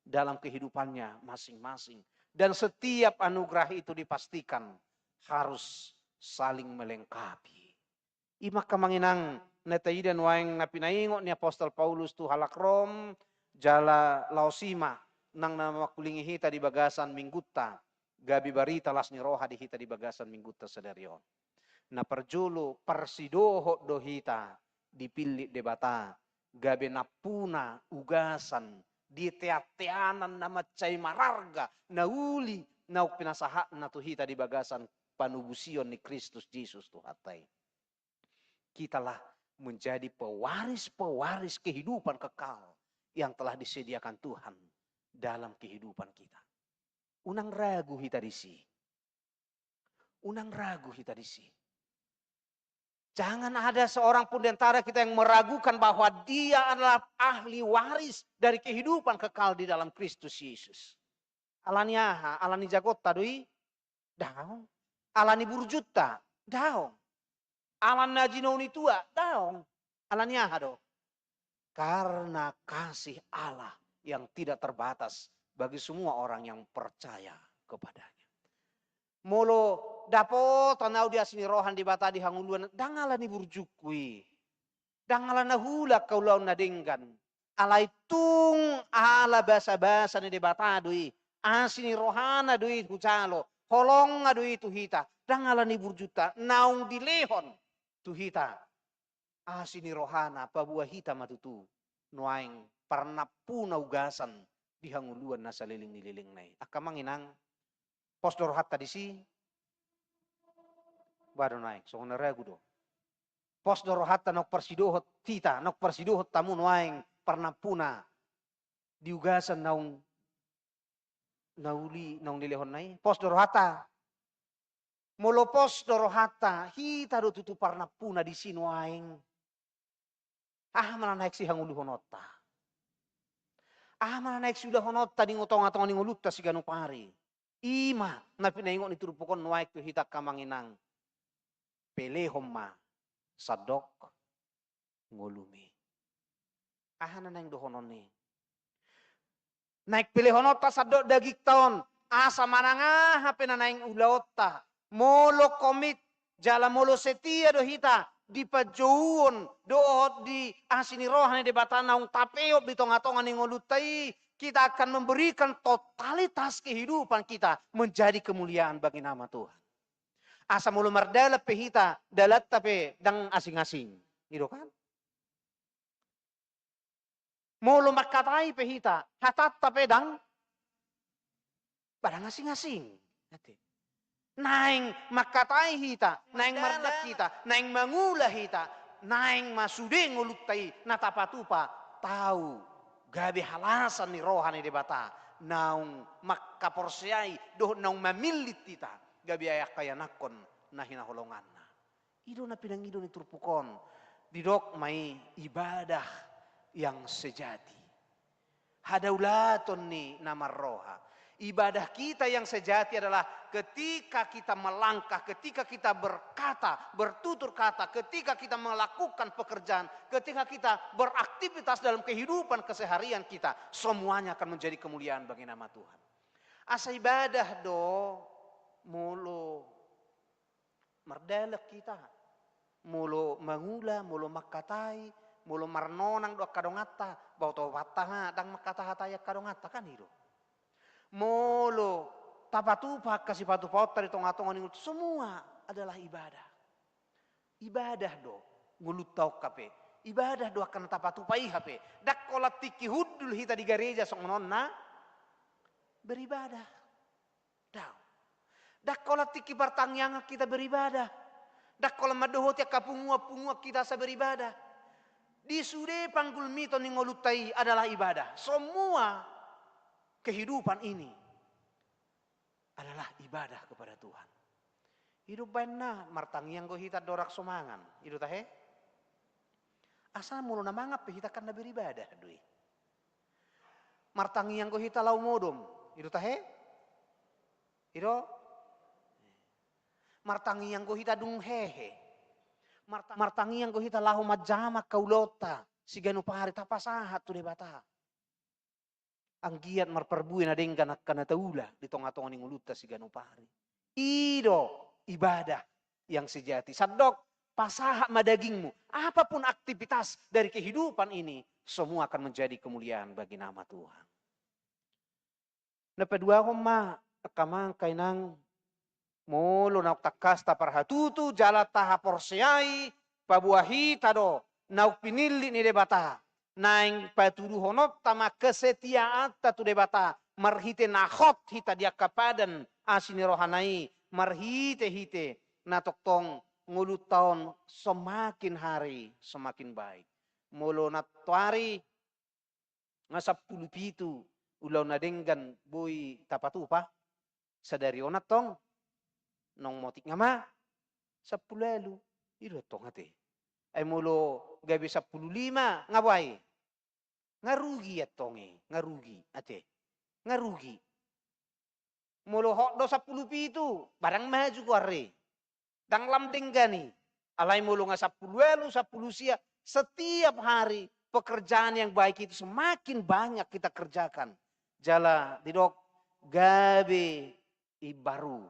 dalam kehidupannya masing-masing. Dan setiap anugerah itu dipastikan harus saling melengkapi. I ma, angka amang inang, na taida nuaeng na pinaingot ni apostel Paulus tu halak Rom, jala laos i ma nang na mangkulingi hita di bagasan minggunta, gabe barita las ni roha di hita di bagasan minggunta sadari on. Na parjolo, parsidohot do hita dipillit Debata gabe nampuna, ugasan di teanteanan na mansai mararga, na uli naung pinasahatna tu hita di bagasan panobusion ni Kristus Jesus Tuhanta i. Kitalah menjadi pewaris-pewaris kehidupan kekal yang telah disediakan Tuhan dalam kehidupan kita. Unang ragu hita disi. Unang ragu hita disi. Jangan ada seorang pun di antara kita yang meragukan bahwa dia adalah ahli waris dari kehidupan kekal di dalam Kristus Yesus. Alani aha? Alani jagonta do i? Daong. Alani burjunta? Daong. Alani na jinou ni tua? Daong. Alani aha do? Karena kasih Allah yang tidak terbatas bagi semua orang yang percaya kepada-Nya. Molo dapotan au di asi ni roha ni Debata di hangoluan, ndang alani burjungku i, ndang ala na hula angka ulaon na denggan, alai tung ala basabasa ni Debata do i, asi ni rohana do i hujalo, holongna do i tu hita, ndang alani burjunta naung dilehon tu hita. Asi ni rohana paboa hita ma tutu nuaeng parnampuna ugasan di hangoluan na saleleng ni lelengna i. Angka amang inang, pos do rohanta disi? Ba do nuaeng, songon na ragu do. Pos do rohanta naung parsidohot hita, naung parsidohot hamu nuaeng parnampuna di ugasan naung, na uli naung nilehonna i? Pos do rohanta? Molo pos do rohanta, hita do tutu parnampuna disi nuaeng. Aha ma na naeng sihangoluhononta? Aha ma na naeng siulahononta di tongatonga ni ngolunta siganup ari? I ma na pinaingot ni turpuk on nuaeng tu hita angka amang inang. Pelehon ma sandok ngolumi. Aha na naeng dohonon i? Naeng pelehononta sandok dagingta on, asa manang aha pe na naeng ulaonta, molo komit jala molo setia do hita di panjouon dohot di asi ni roha ni Debata naung tapeop di tongatonga ni ngolunta i, kita akan memberikan totalitas kehidupan kita menjadi kemuliaan bagi nama Tuhan. Asa molo mardalan pe hita, dalanta pe ndang asingasing. I do kan? Molo mangkatai pe hita, hatanta pe ndang, ba ndang asingasing. Ate. Naeng mangkatai hita, naeng mardalan hita, naeng mangula hita, naeng ma sude ngolunta i na tapatupa, tau gabe halasan ni roha ni Debata naung mangkaporseai dohot naung mamillit hita gabe angka ianakhon na hinaholonganna. I do na pinangido ni turpuk on. Didok ma i ibadah yang sejati. Hadaulaton ni na marroha. Ibadah kita yang sejati adalah ketika kita melangkah, ketika kita berkata, bertutur kata, ketika kita melakukan pekerjaan, ketika kita beraktivitas dalam kehidupan keseharian kita, semuanya akan menjadi kemuliaan bagi nama Tuhan. Asa ibadah do molo mardalan hita, molo mangula, molo mangkatai, molo marnonang do angka donganta, ba oto banta ma ndang mangkatahatai angka donganta, kan i do. Molo tapatupa angka sipatupaonta di tongatonga ni ngolunta, semua adalah ibadah. Ibadah do ngolunta on hape. Ibadah do angka na tapatupa i hape. Ndang holan tingki hundul hita di gareja songon on na beribadah. Ndang. Ndang holan tingki partangiangan hita beribadah. Ndang holan mandohoti angka punguan-punguan hita asa beribadah. Di sude panggulmiton ni ngolunta i adalah ibadah. Semua kehidupan ini adalah ibadah kepada Tuhan. I do umbahen na martangiang do hita andorang so mangan. I do tahe? Asa molo na mangan pe hita kan na beribadah do i. Martangiang do hita laho modom. I do tahe? I do? Martangiang do hita dung hehe. Marta-, martangiang do hita laho manjama angka ulaonta siganup ari, tapasahat tu Debata. Anggiat marparbue na denggan angka na taula di tongatonga ni ngolunta siganup ari. I do ibadah yang sejati. Sandok pasahat ma dagingmu. Apapun aktivitas dari kehidupan ini, semua akan menjadi kemuliaan bagi nama Tuhan. Na paduahon ma, angka amang, angka inang, molo naung tangkas taparhatutu jala tahaporseai, paboa hita do naung pinillit ni Debata. naeng patuduhononta ma kesetiaanta tu Debata, marhite na hot hita di angka padan asi ni rohana i, marhite-hite na tongtong ngolunta on semakin hari semakin baik. Molo nantoari nga sampulu pitu ulaon na denggan boi tapatupa, sadari on antong naung motik nga ma sampulu ualu. I do antong ate. Ai molo gabe sampulu lima nga boha i? Nga rugi antong i, nga rugi ate. Nga rugi. Molo hot do sampulu pitu, ba ndang maju goar i. Ndang lam denggan i. Alai molo nga sampulu ualu, sampulu sia, setiap hari pekerjaan yang baik itu semakin banyak kita kerjakan. Jala didok gabe imbaru.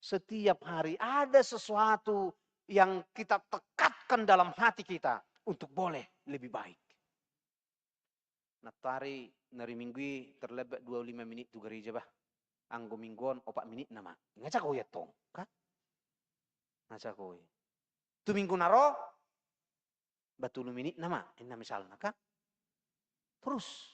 Setiap hari ada sesuatu yang kita tekatkan dalam hati kita untuk boleh lebih baik. Nantoari na ari Minggu i terlambat dua puluh lima menit tu gareja bah. Anggo Minggu on opat menit nama. Nga jago i antong, kan? Nga jago i. Tu Minggu na ro ba tolu menit nama, inna misalna, kan? Terus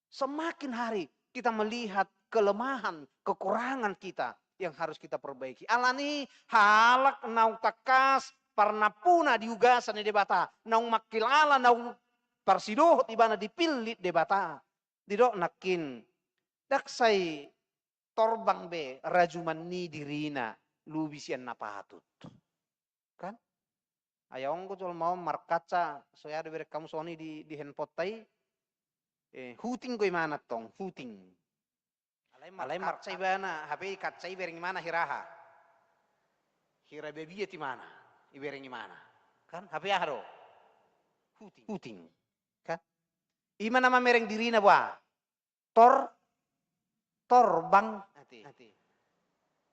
semakin hari kita melihat kelemahan, kekurangan kita yang harus kita perbaiki. Alani halak naung tangkas parnampuna di ugasan ni Debata, naung mangkilala, naung parsidohot ibana dipillit Debata. Didok nangkin, ndang sai torbang be rajuman ni dirina lobi sian na patut. Kan? Ai anggo jolma on markaca, so ia do bereng hamu soni di, di handphoneta i, eh, huting do imana tong, huting. Alai markaca ibana, hape i kaca i bereng imana hira aha? Hira babiat imana, ibereng imana. Kan? Hape aha do? Huting. Huting. Kan? Ima na mamereng dirina boha? Tor, torbang. Ate. Ate.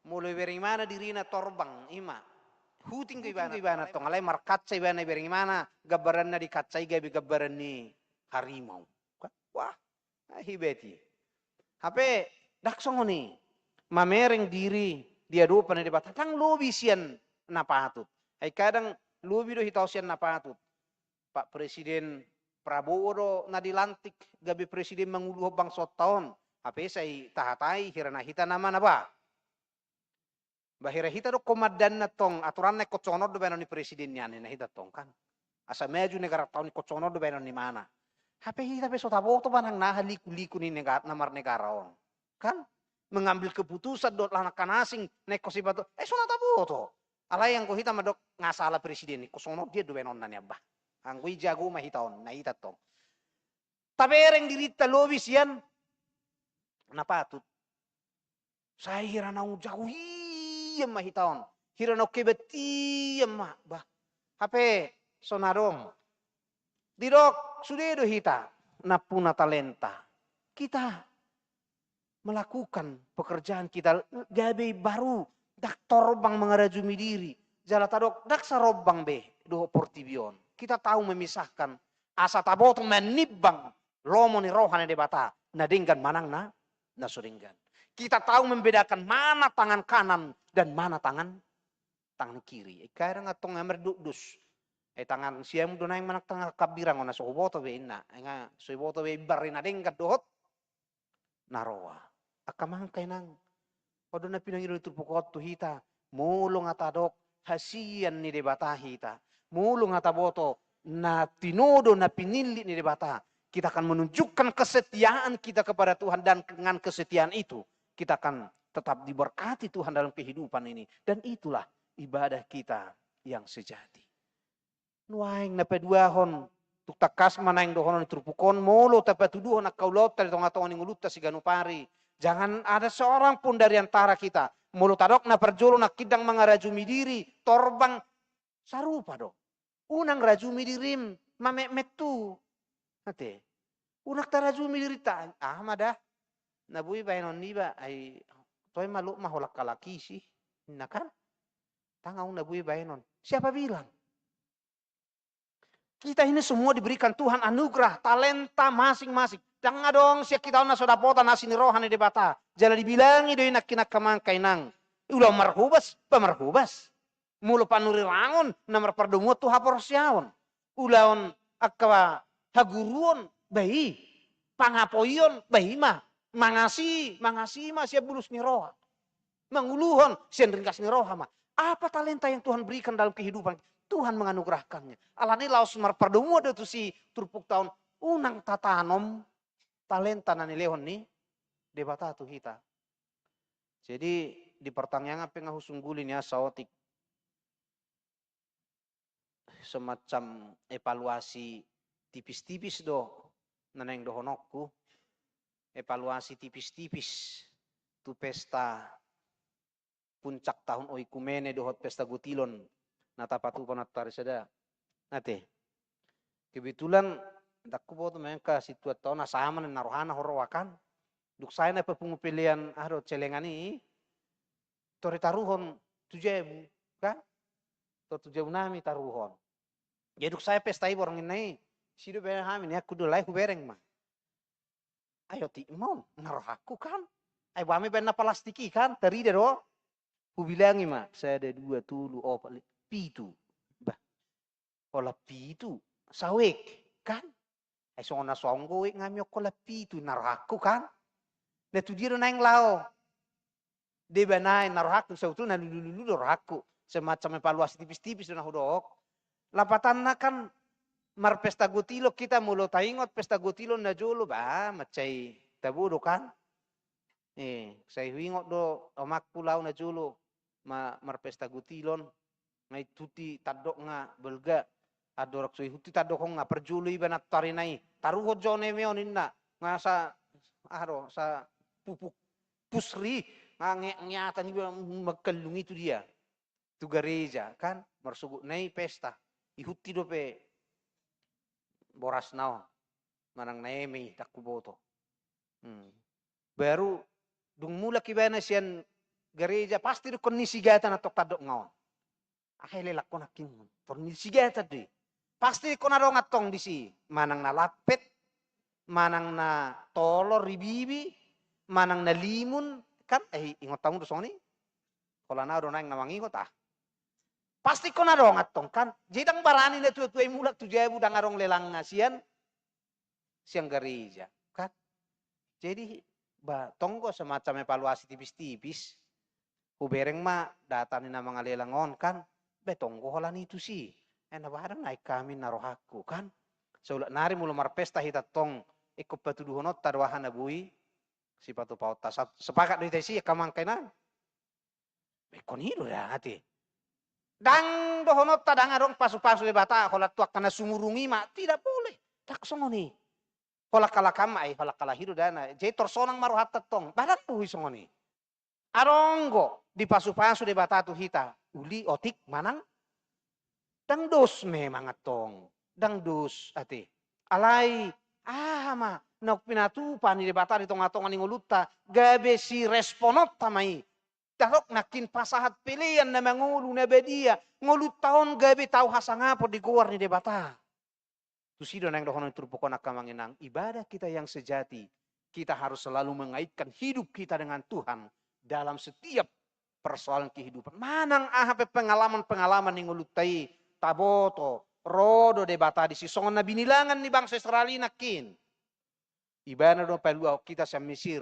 Molo ibereng imana dirina torbang, ima. Huting do ibana. Huting do ibana tong, alai markaca ibana, ibereng imana gambaran na di kaca i gabe gambaran ni harimau. Kan? Wah, ah, hibeti. Hape ndang songon i. Mamereng diri di adopan ni Debata ndang lobi sian na patut. Ai kadang lobi do hita on sian na patut. Pak Presiden Prabowo do na dilantik gabe presiden manguluhon bangso on. Hape sai tahatai hira na hita nama na ba. Ba hira hita do komandanna tong, aturanna ingkon songon on do baenon ni presiden nian, ninna hita tong kan. Asa maju negara tong ingkon songon on do baenon ni imana. Hape hita pe so taboto manang na aha liku-liku ni negara, na marnegara on. Kan? Mengambil keputusan dohot langkah na asing, na ingkon sipato, eh, so na taboto. Alai anggo hita mandok nga sala presiden, ingkon songon on dia do baenonna nian bah. Anggo i jago ma hita on, na hita tong. Tabereng dirinta lobi sian na patut. Sai hira naung jago hian ma hita on. Hira naung hebat hian ma. Bah. Hape so na adong. Didok sude do hita nampuna talenta. Kita melakukan pekerjaan kita gabe baru, ndang torbang mangarajumi diri. Jala tadok ndang sarombang be dohot portibi on. Kita tahu memisahkan asa taboto manimbang lomo ni roha ni Debata, na denggan manang na, na so denggan. Kita tahu membedakan mana tangan kanan dan mana tangan, tangan kiri. Ai kadang antong nga mardokdos. Eh, tangan siamun do naeng manang tangan hambirang on na so huboto be inna. Ai nga so huboto be imbar ni na denggan dohot na roa. Angka amang inang, on do na pinangido ni turpuk on tu hita, molo nga tadok hasian ni Debata hita, molo nga taboto na tinodo na pinillit ni Debata, kita akan menunjukkan kesetiaan kita kepada Tuhan, dan dengan kesetiaan itu kita akan tetap diberkati Tuhan dalam kehidupan ini. Dan itulah ibadah kita yang sejati. Nuaeng na paduahon, tung tangkas ma naeng dohonon ni turpuk on, molo tapatuduhon angka ulaonta di tonga-tonga ni ngolunta siganup ari, jangan ada seorang pun dari antara kita, molo tadok na parjolo nangkin ndang mangarajumi diri, torbang, sarupa do. Unang rajumi dirim mametmet tu. Ate. Unang tarajumi dirinta, aha ma da? Na boi baenon niba, ai toe ma lot ma holan halak isi. Inna kan? Ndang ahu na boi baenon. Siapa bilang? Kita ini semua diberikan Tuhan anugerah, talenta masing-masing. Ndang adong sian hita on na so dapotan asi ni roha ni Debata. Jala dibilangi do i nangkin angka amang inang. Ulaon marhobas, pamarhobas. Molo panurirangon na marpardomuan tu haporseaon. Ulaon angka haguruon, ba i. Pangapoion, ba i ma. Mangasi, mangasi ma sian bulus ni roha. Manguluhon, sian ringgas ni roha ma. Apa talenta yang Tuhan berikan dalam kehidupan, Tuhan menganugerahkannya. Alani laos marpardomuan do tusi turpukta on, unang tatanom talenta na nilehon ni Debata tu hita. Jadi di partangiangan pe nga husungguli nian saotik semacam evaluasi tipis-tipis do na naeng dohononku, evaluasi tipis-tipis tu pesta puncak tahun oikumene dohot pesta gotilon na tapatupa nantoari sada. Ate. Kebetulan ndang huboto ma angka situan taon na sama na rohana ho roa kan. Dung sae na papungu pelean aha do celengan i, tor ditaruhon tu jabu kan. Tor tu jabu nami taruhon. Jadi dung sae pesta i borngin na i, sido baen hami ni aku do lae hubereng ma. Ai otik ma on na rohangku kan. Ai boha ma baen na palastik i kan, tarida do. Hubilangi ma, sada, dua, tolu, opat, li-, pitu. Bah. Holan pitu, sawek kan. Ai songon na so aung goek nga miok holan pitu na rohangku kan. Na tu dia do naeng laho. Deba nai na rohangku, sabotulna lulu-lulu do rohangku. Semacam evaluasi tipis-tipis do na hudok. Lapatanna kan marpesta gotilon hita molo taingot pesta gotilon na jolo ba mansai tabo do kan. Eh, sai huingot do omakku laho na jolo ma-, marpesta gotilon. Nga ihuti tandok nga balga. Andorang so ihuti tandok on nga parjolo iba nantoari na i. Taruhon jo neme on inna. Nga sa, aha do, sa pupuk pusri. Nga nge-, ngeatan iba mangkallung i tu dia. Tu gareja kan, marsogot na i pesta. Ihuti dope borasna on. Manang na eme i ndang huboto. Hmm. Baru dung mulak ibana sian gareja pasti dungkon ni sigatan antong tandok nga on. Aha lelangkon nangkin on. Tor ni sigatan do i. Pasti dungkon adong antong disi. Manang na lampet, manang na tolor ribibi, manang na limun, kan? Eh, ingot hamu do songon i? Holan ahu do naeng na mangingot ah. Pasti dungkon adong antong kan. Jadi ndang barani na tua-tua i mulak tu jabu ndang adong lelangna sian sian gareja kan. Jadi ba tonggo semacam evaluasi tipis-tipis. Hubereng ma data ni na mangalelang on kan. Ba tonggo holan i tusi. Eh na badan naik kami na rohangku kan. Saulak nari molo marpesta hita tong ingkon patuduhononta do aha na boi sipatupaonta. Sa-, sepakat do hita isi angka amang inang. Ingkon i do da ate. Ndang dohononta ndang adong pasu-pasu Debata holan tu angka na sumurung i ma, tidak boleh. Ndang songon i. Holan halak ama ai, holan halak i do dana. Jadi tor sonang ma rohanta tong. Ba ndang boi songon i. Adong do dipasu-pasu Debata tu hita. Uli otik manang ndang dos memang antong. Ndang dos ate. Alai aha ma naung pinatupa ni Debata di tonga-tonga ni ngolunta gabe sirespononta ma i. Didok nangkin pasahat pelean na mangolu na badia, ngolunta on gabe tau hasangapon di goar ni Debata. Tusi do naeng dohonon turpuk on angka amang inang, ibadah kita yang sejati, kita harus selalu mengaitkan hidup kita dengan Tuhan dalam setiap persoalan kehidupan. Manang aha pe pengalaman-pengalaman ni ngolunta i, taboto, ro do Debata disi songon na binilangan ni bangso Israel i nangkin. Ibana do paluahon hita sian Misir.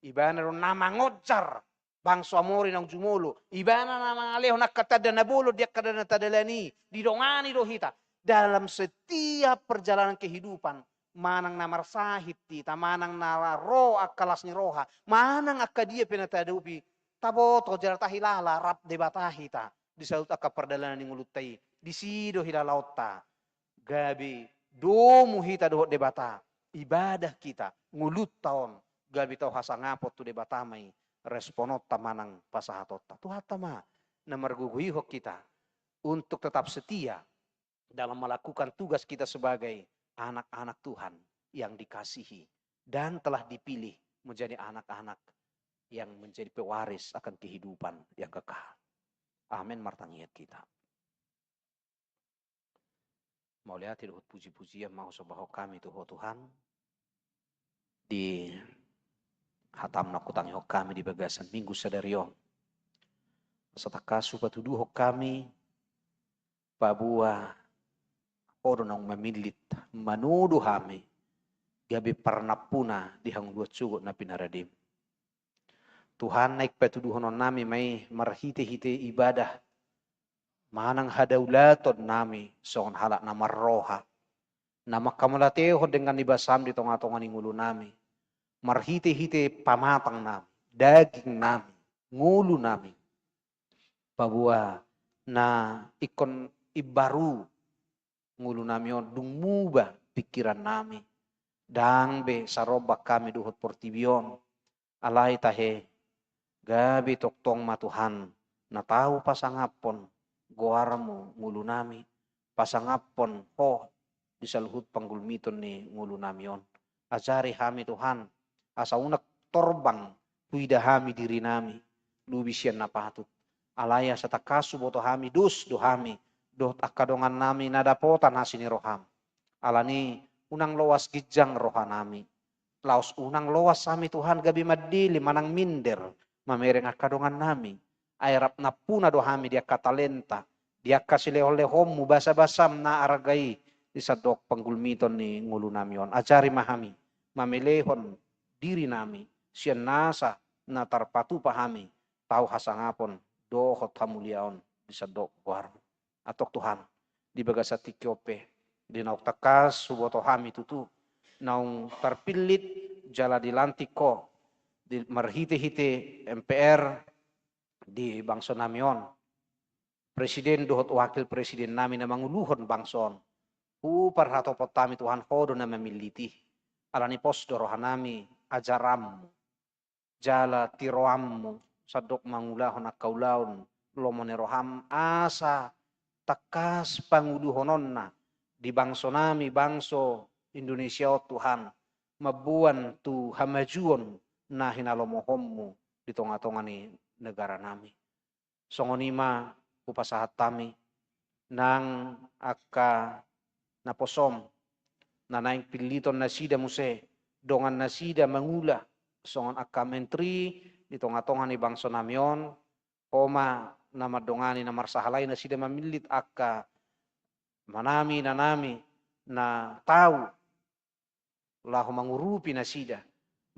Ibana do na mangonjar bangso Amori naung jumolo. Ibana na mangalehon angka tanda na bolon di angka na tadalani. Didongani do hita. Dalam setiap perjalanan kehidupan, manang na marsahit hita, manang na ro angka las ni roha, manang angka dia pe na tahadopi, taboto jala tahilala rap Debata hita di saluhut angka pardalanan ni ngolunta i. Disi do hilalaonta. Gabe domu hita dohot Debata, ibadah hita, ngolunta on, gabe tau hasangapon tu Debata ma i, respononta manang pasahatonta. Tuhanta ma na margogoihon hita untuk tetap setia dalam melakukan tugas kita sebagai anak-anak Tuhan yang dikasihi dan telah dipilih menjadi anak-anak yang menjadi pewaris akan kehidupan yang kekal. Amin. Martangiang hita. Mauliate dohot puji-pujian ma husombahon hami tu Ho Tuhan, di hataM na hutangihon hami di bagasan Minggu sadari on. Asa tangkas hupatuduhon hami paboa Ho do naung mamillit, manodo hami gabe parnampuna di hangoluan sogot na pinaradem. Tuhan, naeng patuduhononnami ma i marhitehite ibadah manang hadaulaton nami songon halak na marroha, na manghamauliatehon denggan ni basam di tongatonga ni ngolunami, marhitehite pamatang nami, daging nami, ngolu nami, paboa na ingkon imbaru ngolunami on, dung muba pingkirannami, ndang be sarombak hami dohot portibi on. Alai tahe, gabe tongtong ma Tuhan na tau pasangaphon goarmu ngolunami, pasangaphon Ho di saluhut panggulmiton ni ngolunami on. Ajari hami Tuhan, asa unang torbang huida hami dirinami, lobi sian na patut. Alai asa tangkas huboto hami dos do hami dohot angka dongannami na dapotan asi ni roham. Alani unang loas ginjang rohanami. Laos unang loas hami Tuhan gabe mandele manang minder mamereng angka dongannami. Ai rap nampuna do hami di angka talenta, di angka silehonlehonmu, basabasam na arga i di sandok panggulmiton ni ngolunami on. Ajari ma hami mamelehon dirinami sian nasa na tarpatupa hami tau hasangapon dohot hamuliaon di sandok goarmu. Antong Tuhan, di bagasan tingki on pe, di naung tangkas huboto hami tutu naung tarpillit jala dilantik Ho di marhitehite M P R di bangsonami on, presiden dohot wakil presidennami na manguluhon bangso on. Huparhatopot hami Tuhan, Ho do na mamillit i. Alani pos do rohanami ajaranmu jala tiroanmu sandok mangulahon angka ulaon lomo ni roham, asa tangkas panguluhononna di bangsonami, bangso Indonesia on Tuhan, mamboan tu hamajuon na hinalomohonmu di tongatonga ni negaranami. Songon i ma hupasahat hami nang angka naposom na naeng pilliton nasida muse, dongan nasida mangula songon angka menteri di tongatonga ni bangsonami on. Ho ma na mandongani, na marsahalai nasida mamillit angka amanami, inanami na tau laho mangurupi nasida,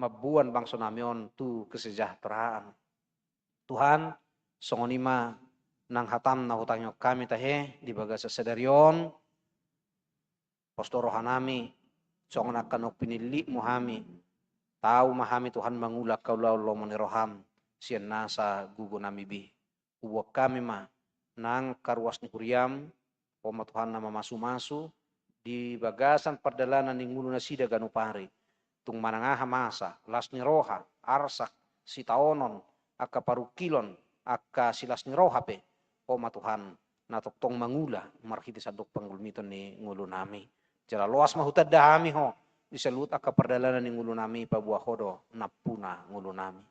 mamboan bangsonami on tu kesejahteraan. Tuhan, songon i ma nang hatam na hutangihon hami tahe di bagasan sadari on. Pos do rohanami songon angka naung pinillitmu hami. Tau ma hami Tuhan mangula angka ulaon lomo ni roham sian nasa gogonami be. Huboan hami ma nang angka ruas ni huriam, Ho ma Tuhan na mamasumasu di bagasan pardalanan ni ngolu nasida ganup ari. Tung manang aha masa, las ni roha, arsak, sitaonon, angka parungkilon, angka silas ni roha pe, Ho ma Tuhan na tongtong mangula marhite sandok panggulmiton ni ngolunami. Jala loas ma hutanda hami Ho di saluhut angka pardalanan ni ngolunami, paboa Ho do nampuna ngolunami.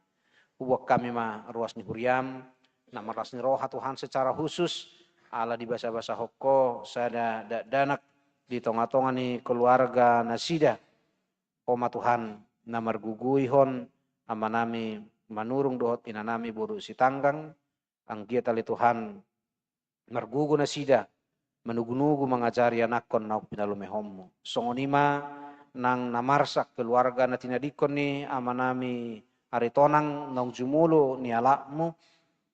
Huboan hami ma ruas ni huriam na marlas ni roha Tuhan secara khusus, ala dibasabasahon Ho sada dakdanak di tongatonga ni keluarga nasida. Ho ma Tuhan na margogoihon amanami Manurung dohot inanami boru Sitanggang, anggiat ale Tuhan margogo nasida manogunogu mangajari anakkon naung pinalumehonmu. Songon i ma nang na marsak keluarga na tinadingkon ni amanami Aritonang naung jumolo nialapmu,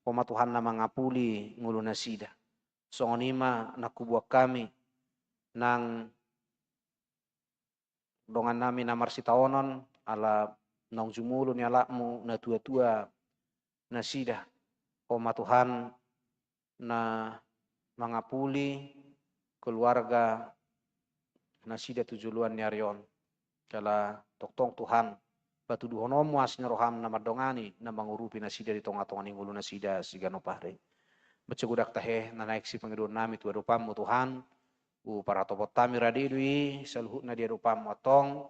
Ho ma Tuhan na mangapuli ngolu nasida. Songon i ma nang huboan hami nang dongannami na marsitaonon, ala naung jumolo nialapmu natuatua nasida. Ho ma Tuhan na mangapuli keluarga nasida tu joloan ni ari on. Jala tongtong Tuhan, patuduhononmu asi ni roham na mandongani, na mangurupi nasida di tongatonga ni ngolu nasida siganup ari. Mansai godang tahe na naeng sipangidoannami tu adopanmu Tuhan, huparhatopot hami rade do i saluhutna di adopanmu antong.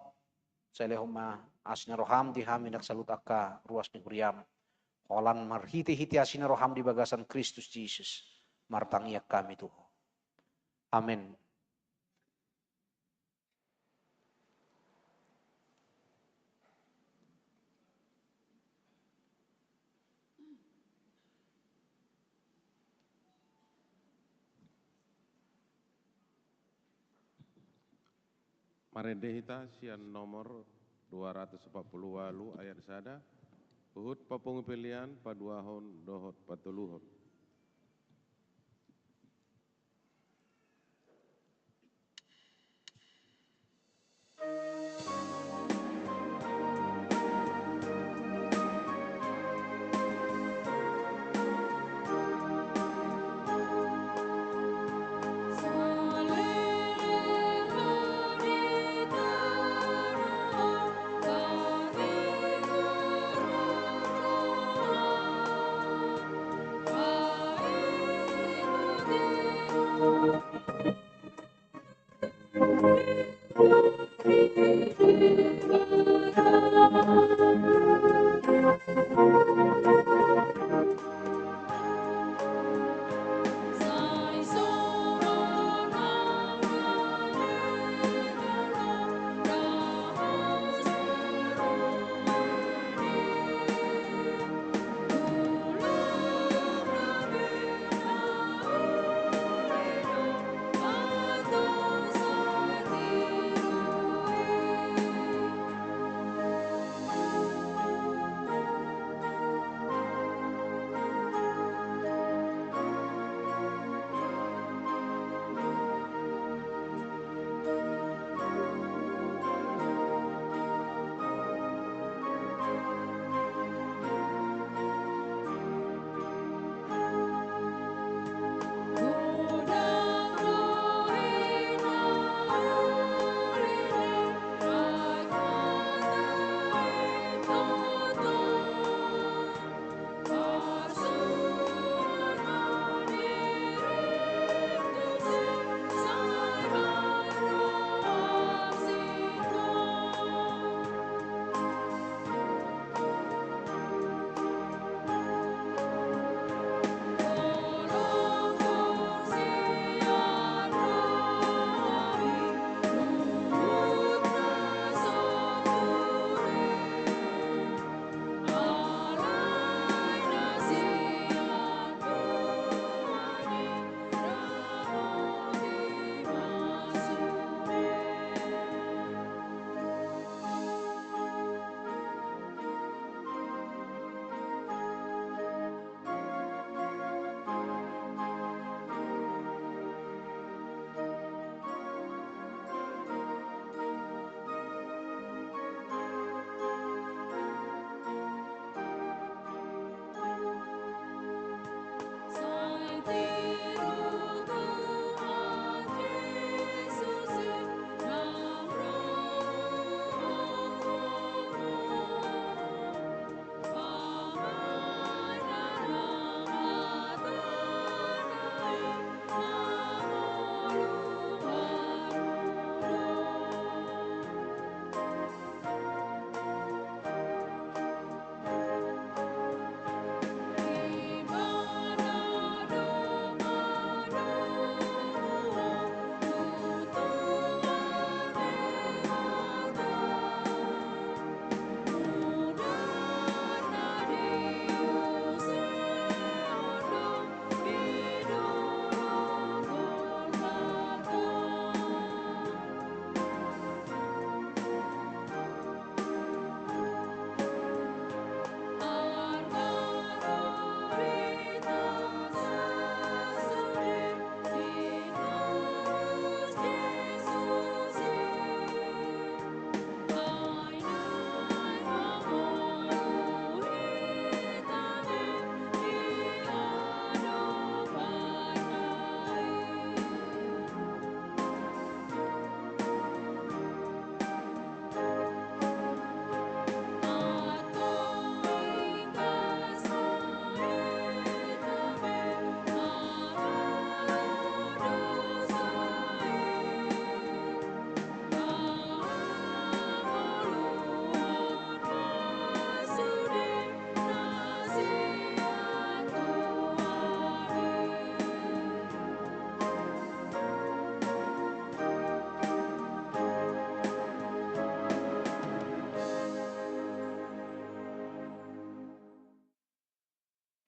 Sai lehon ma asi ni roham di hami nang saluhut angka ruas ni huriam. Holan marhitehite asi ni roham di bagasan Kristus Jesus, martangiang hami tu Ho. Amen. Marende hita sian nomor dua ratus empat puluh walu ayat sada, huhut papungu pelean, paduahon dohot patoluhon.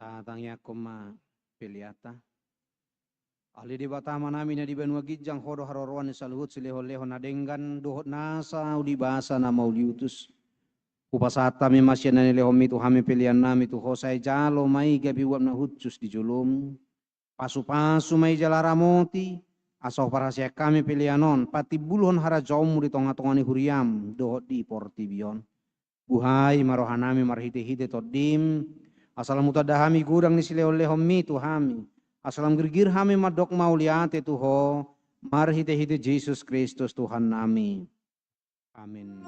Tatangiangkon ma peleanta. Ale Debata Amanami na di banua ginjang, Ho do haroroan ni saluhut silehonlehon na denggan dohot nasa ulibasa na mauliutus. Hupasahat hami ma sian na nilehonMi tu hami peleannami tu Ho, sai jalo ma i gabe uap na hushus di joloMu. Pasupasu ma i jala ramoti, asa huparhaseang hami pelean on patimbulhon harajaonMu di tongatonga ni huriaM dohot di portibi on. Buhai ma rohanami marhitehite TondiM, asa lam hutanda hami godang ni silehonlehonMi tu hami, asa lam girgir hami mandok mauliate tu Ho, marhitehite Jesus Kristus Tuhannami. Amin.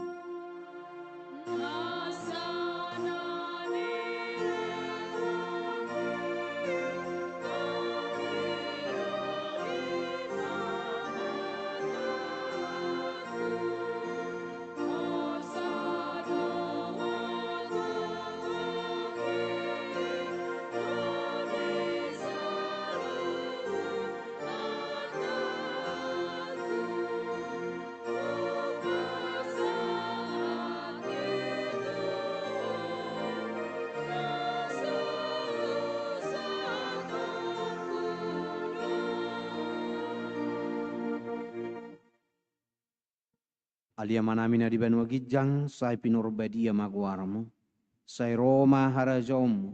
Ale Amanami na di banua ginjang, sai pinarbadia ma goarMu, sai ro ma harajaonMu,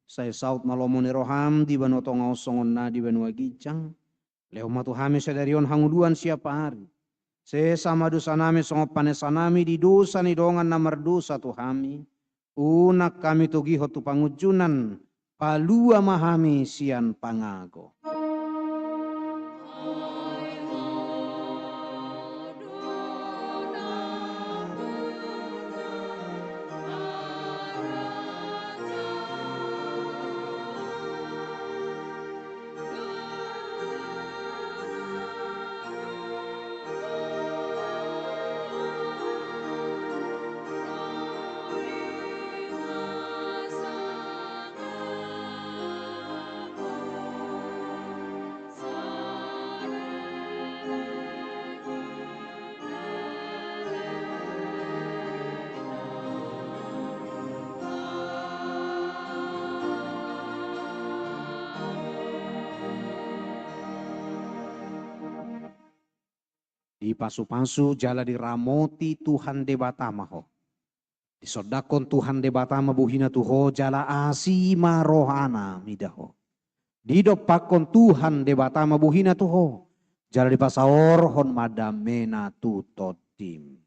sai saut ma lomo ni rohaM di banua tonga on songon na di banua ginjang. Lehon ma tu hami sadari on hangoluan siapari. Sesa ma dosanami songon panesanami di dosa ni dongan na mardosa tu hami. Unang hami togihon tu pangunjunan, palua ma hami sian pangago. Dipasupasu jala diramoti Tuhan Debata ma ho. Disondangkon Tuhan Debata ma bohina tu ho jala asi ma rohana mida ho. Didompakkon Tuhan Debata ma bohina tu ho jala dipasaorhon ma damena tu tondim.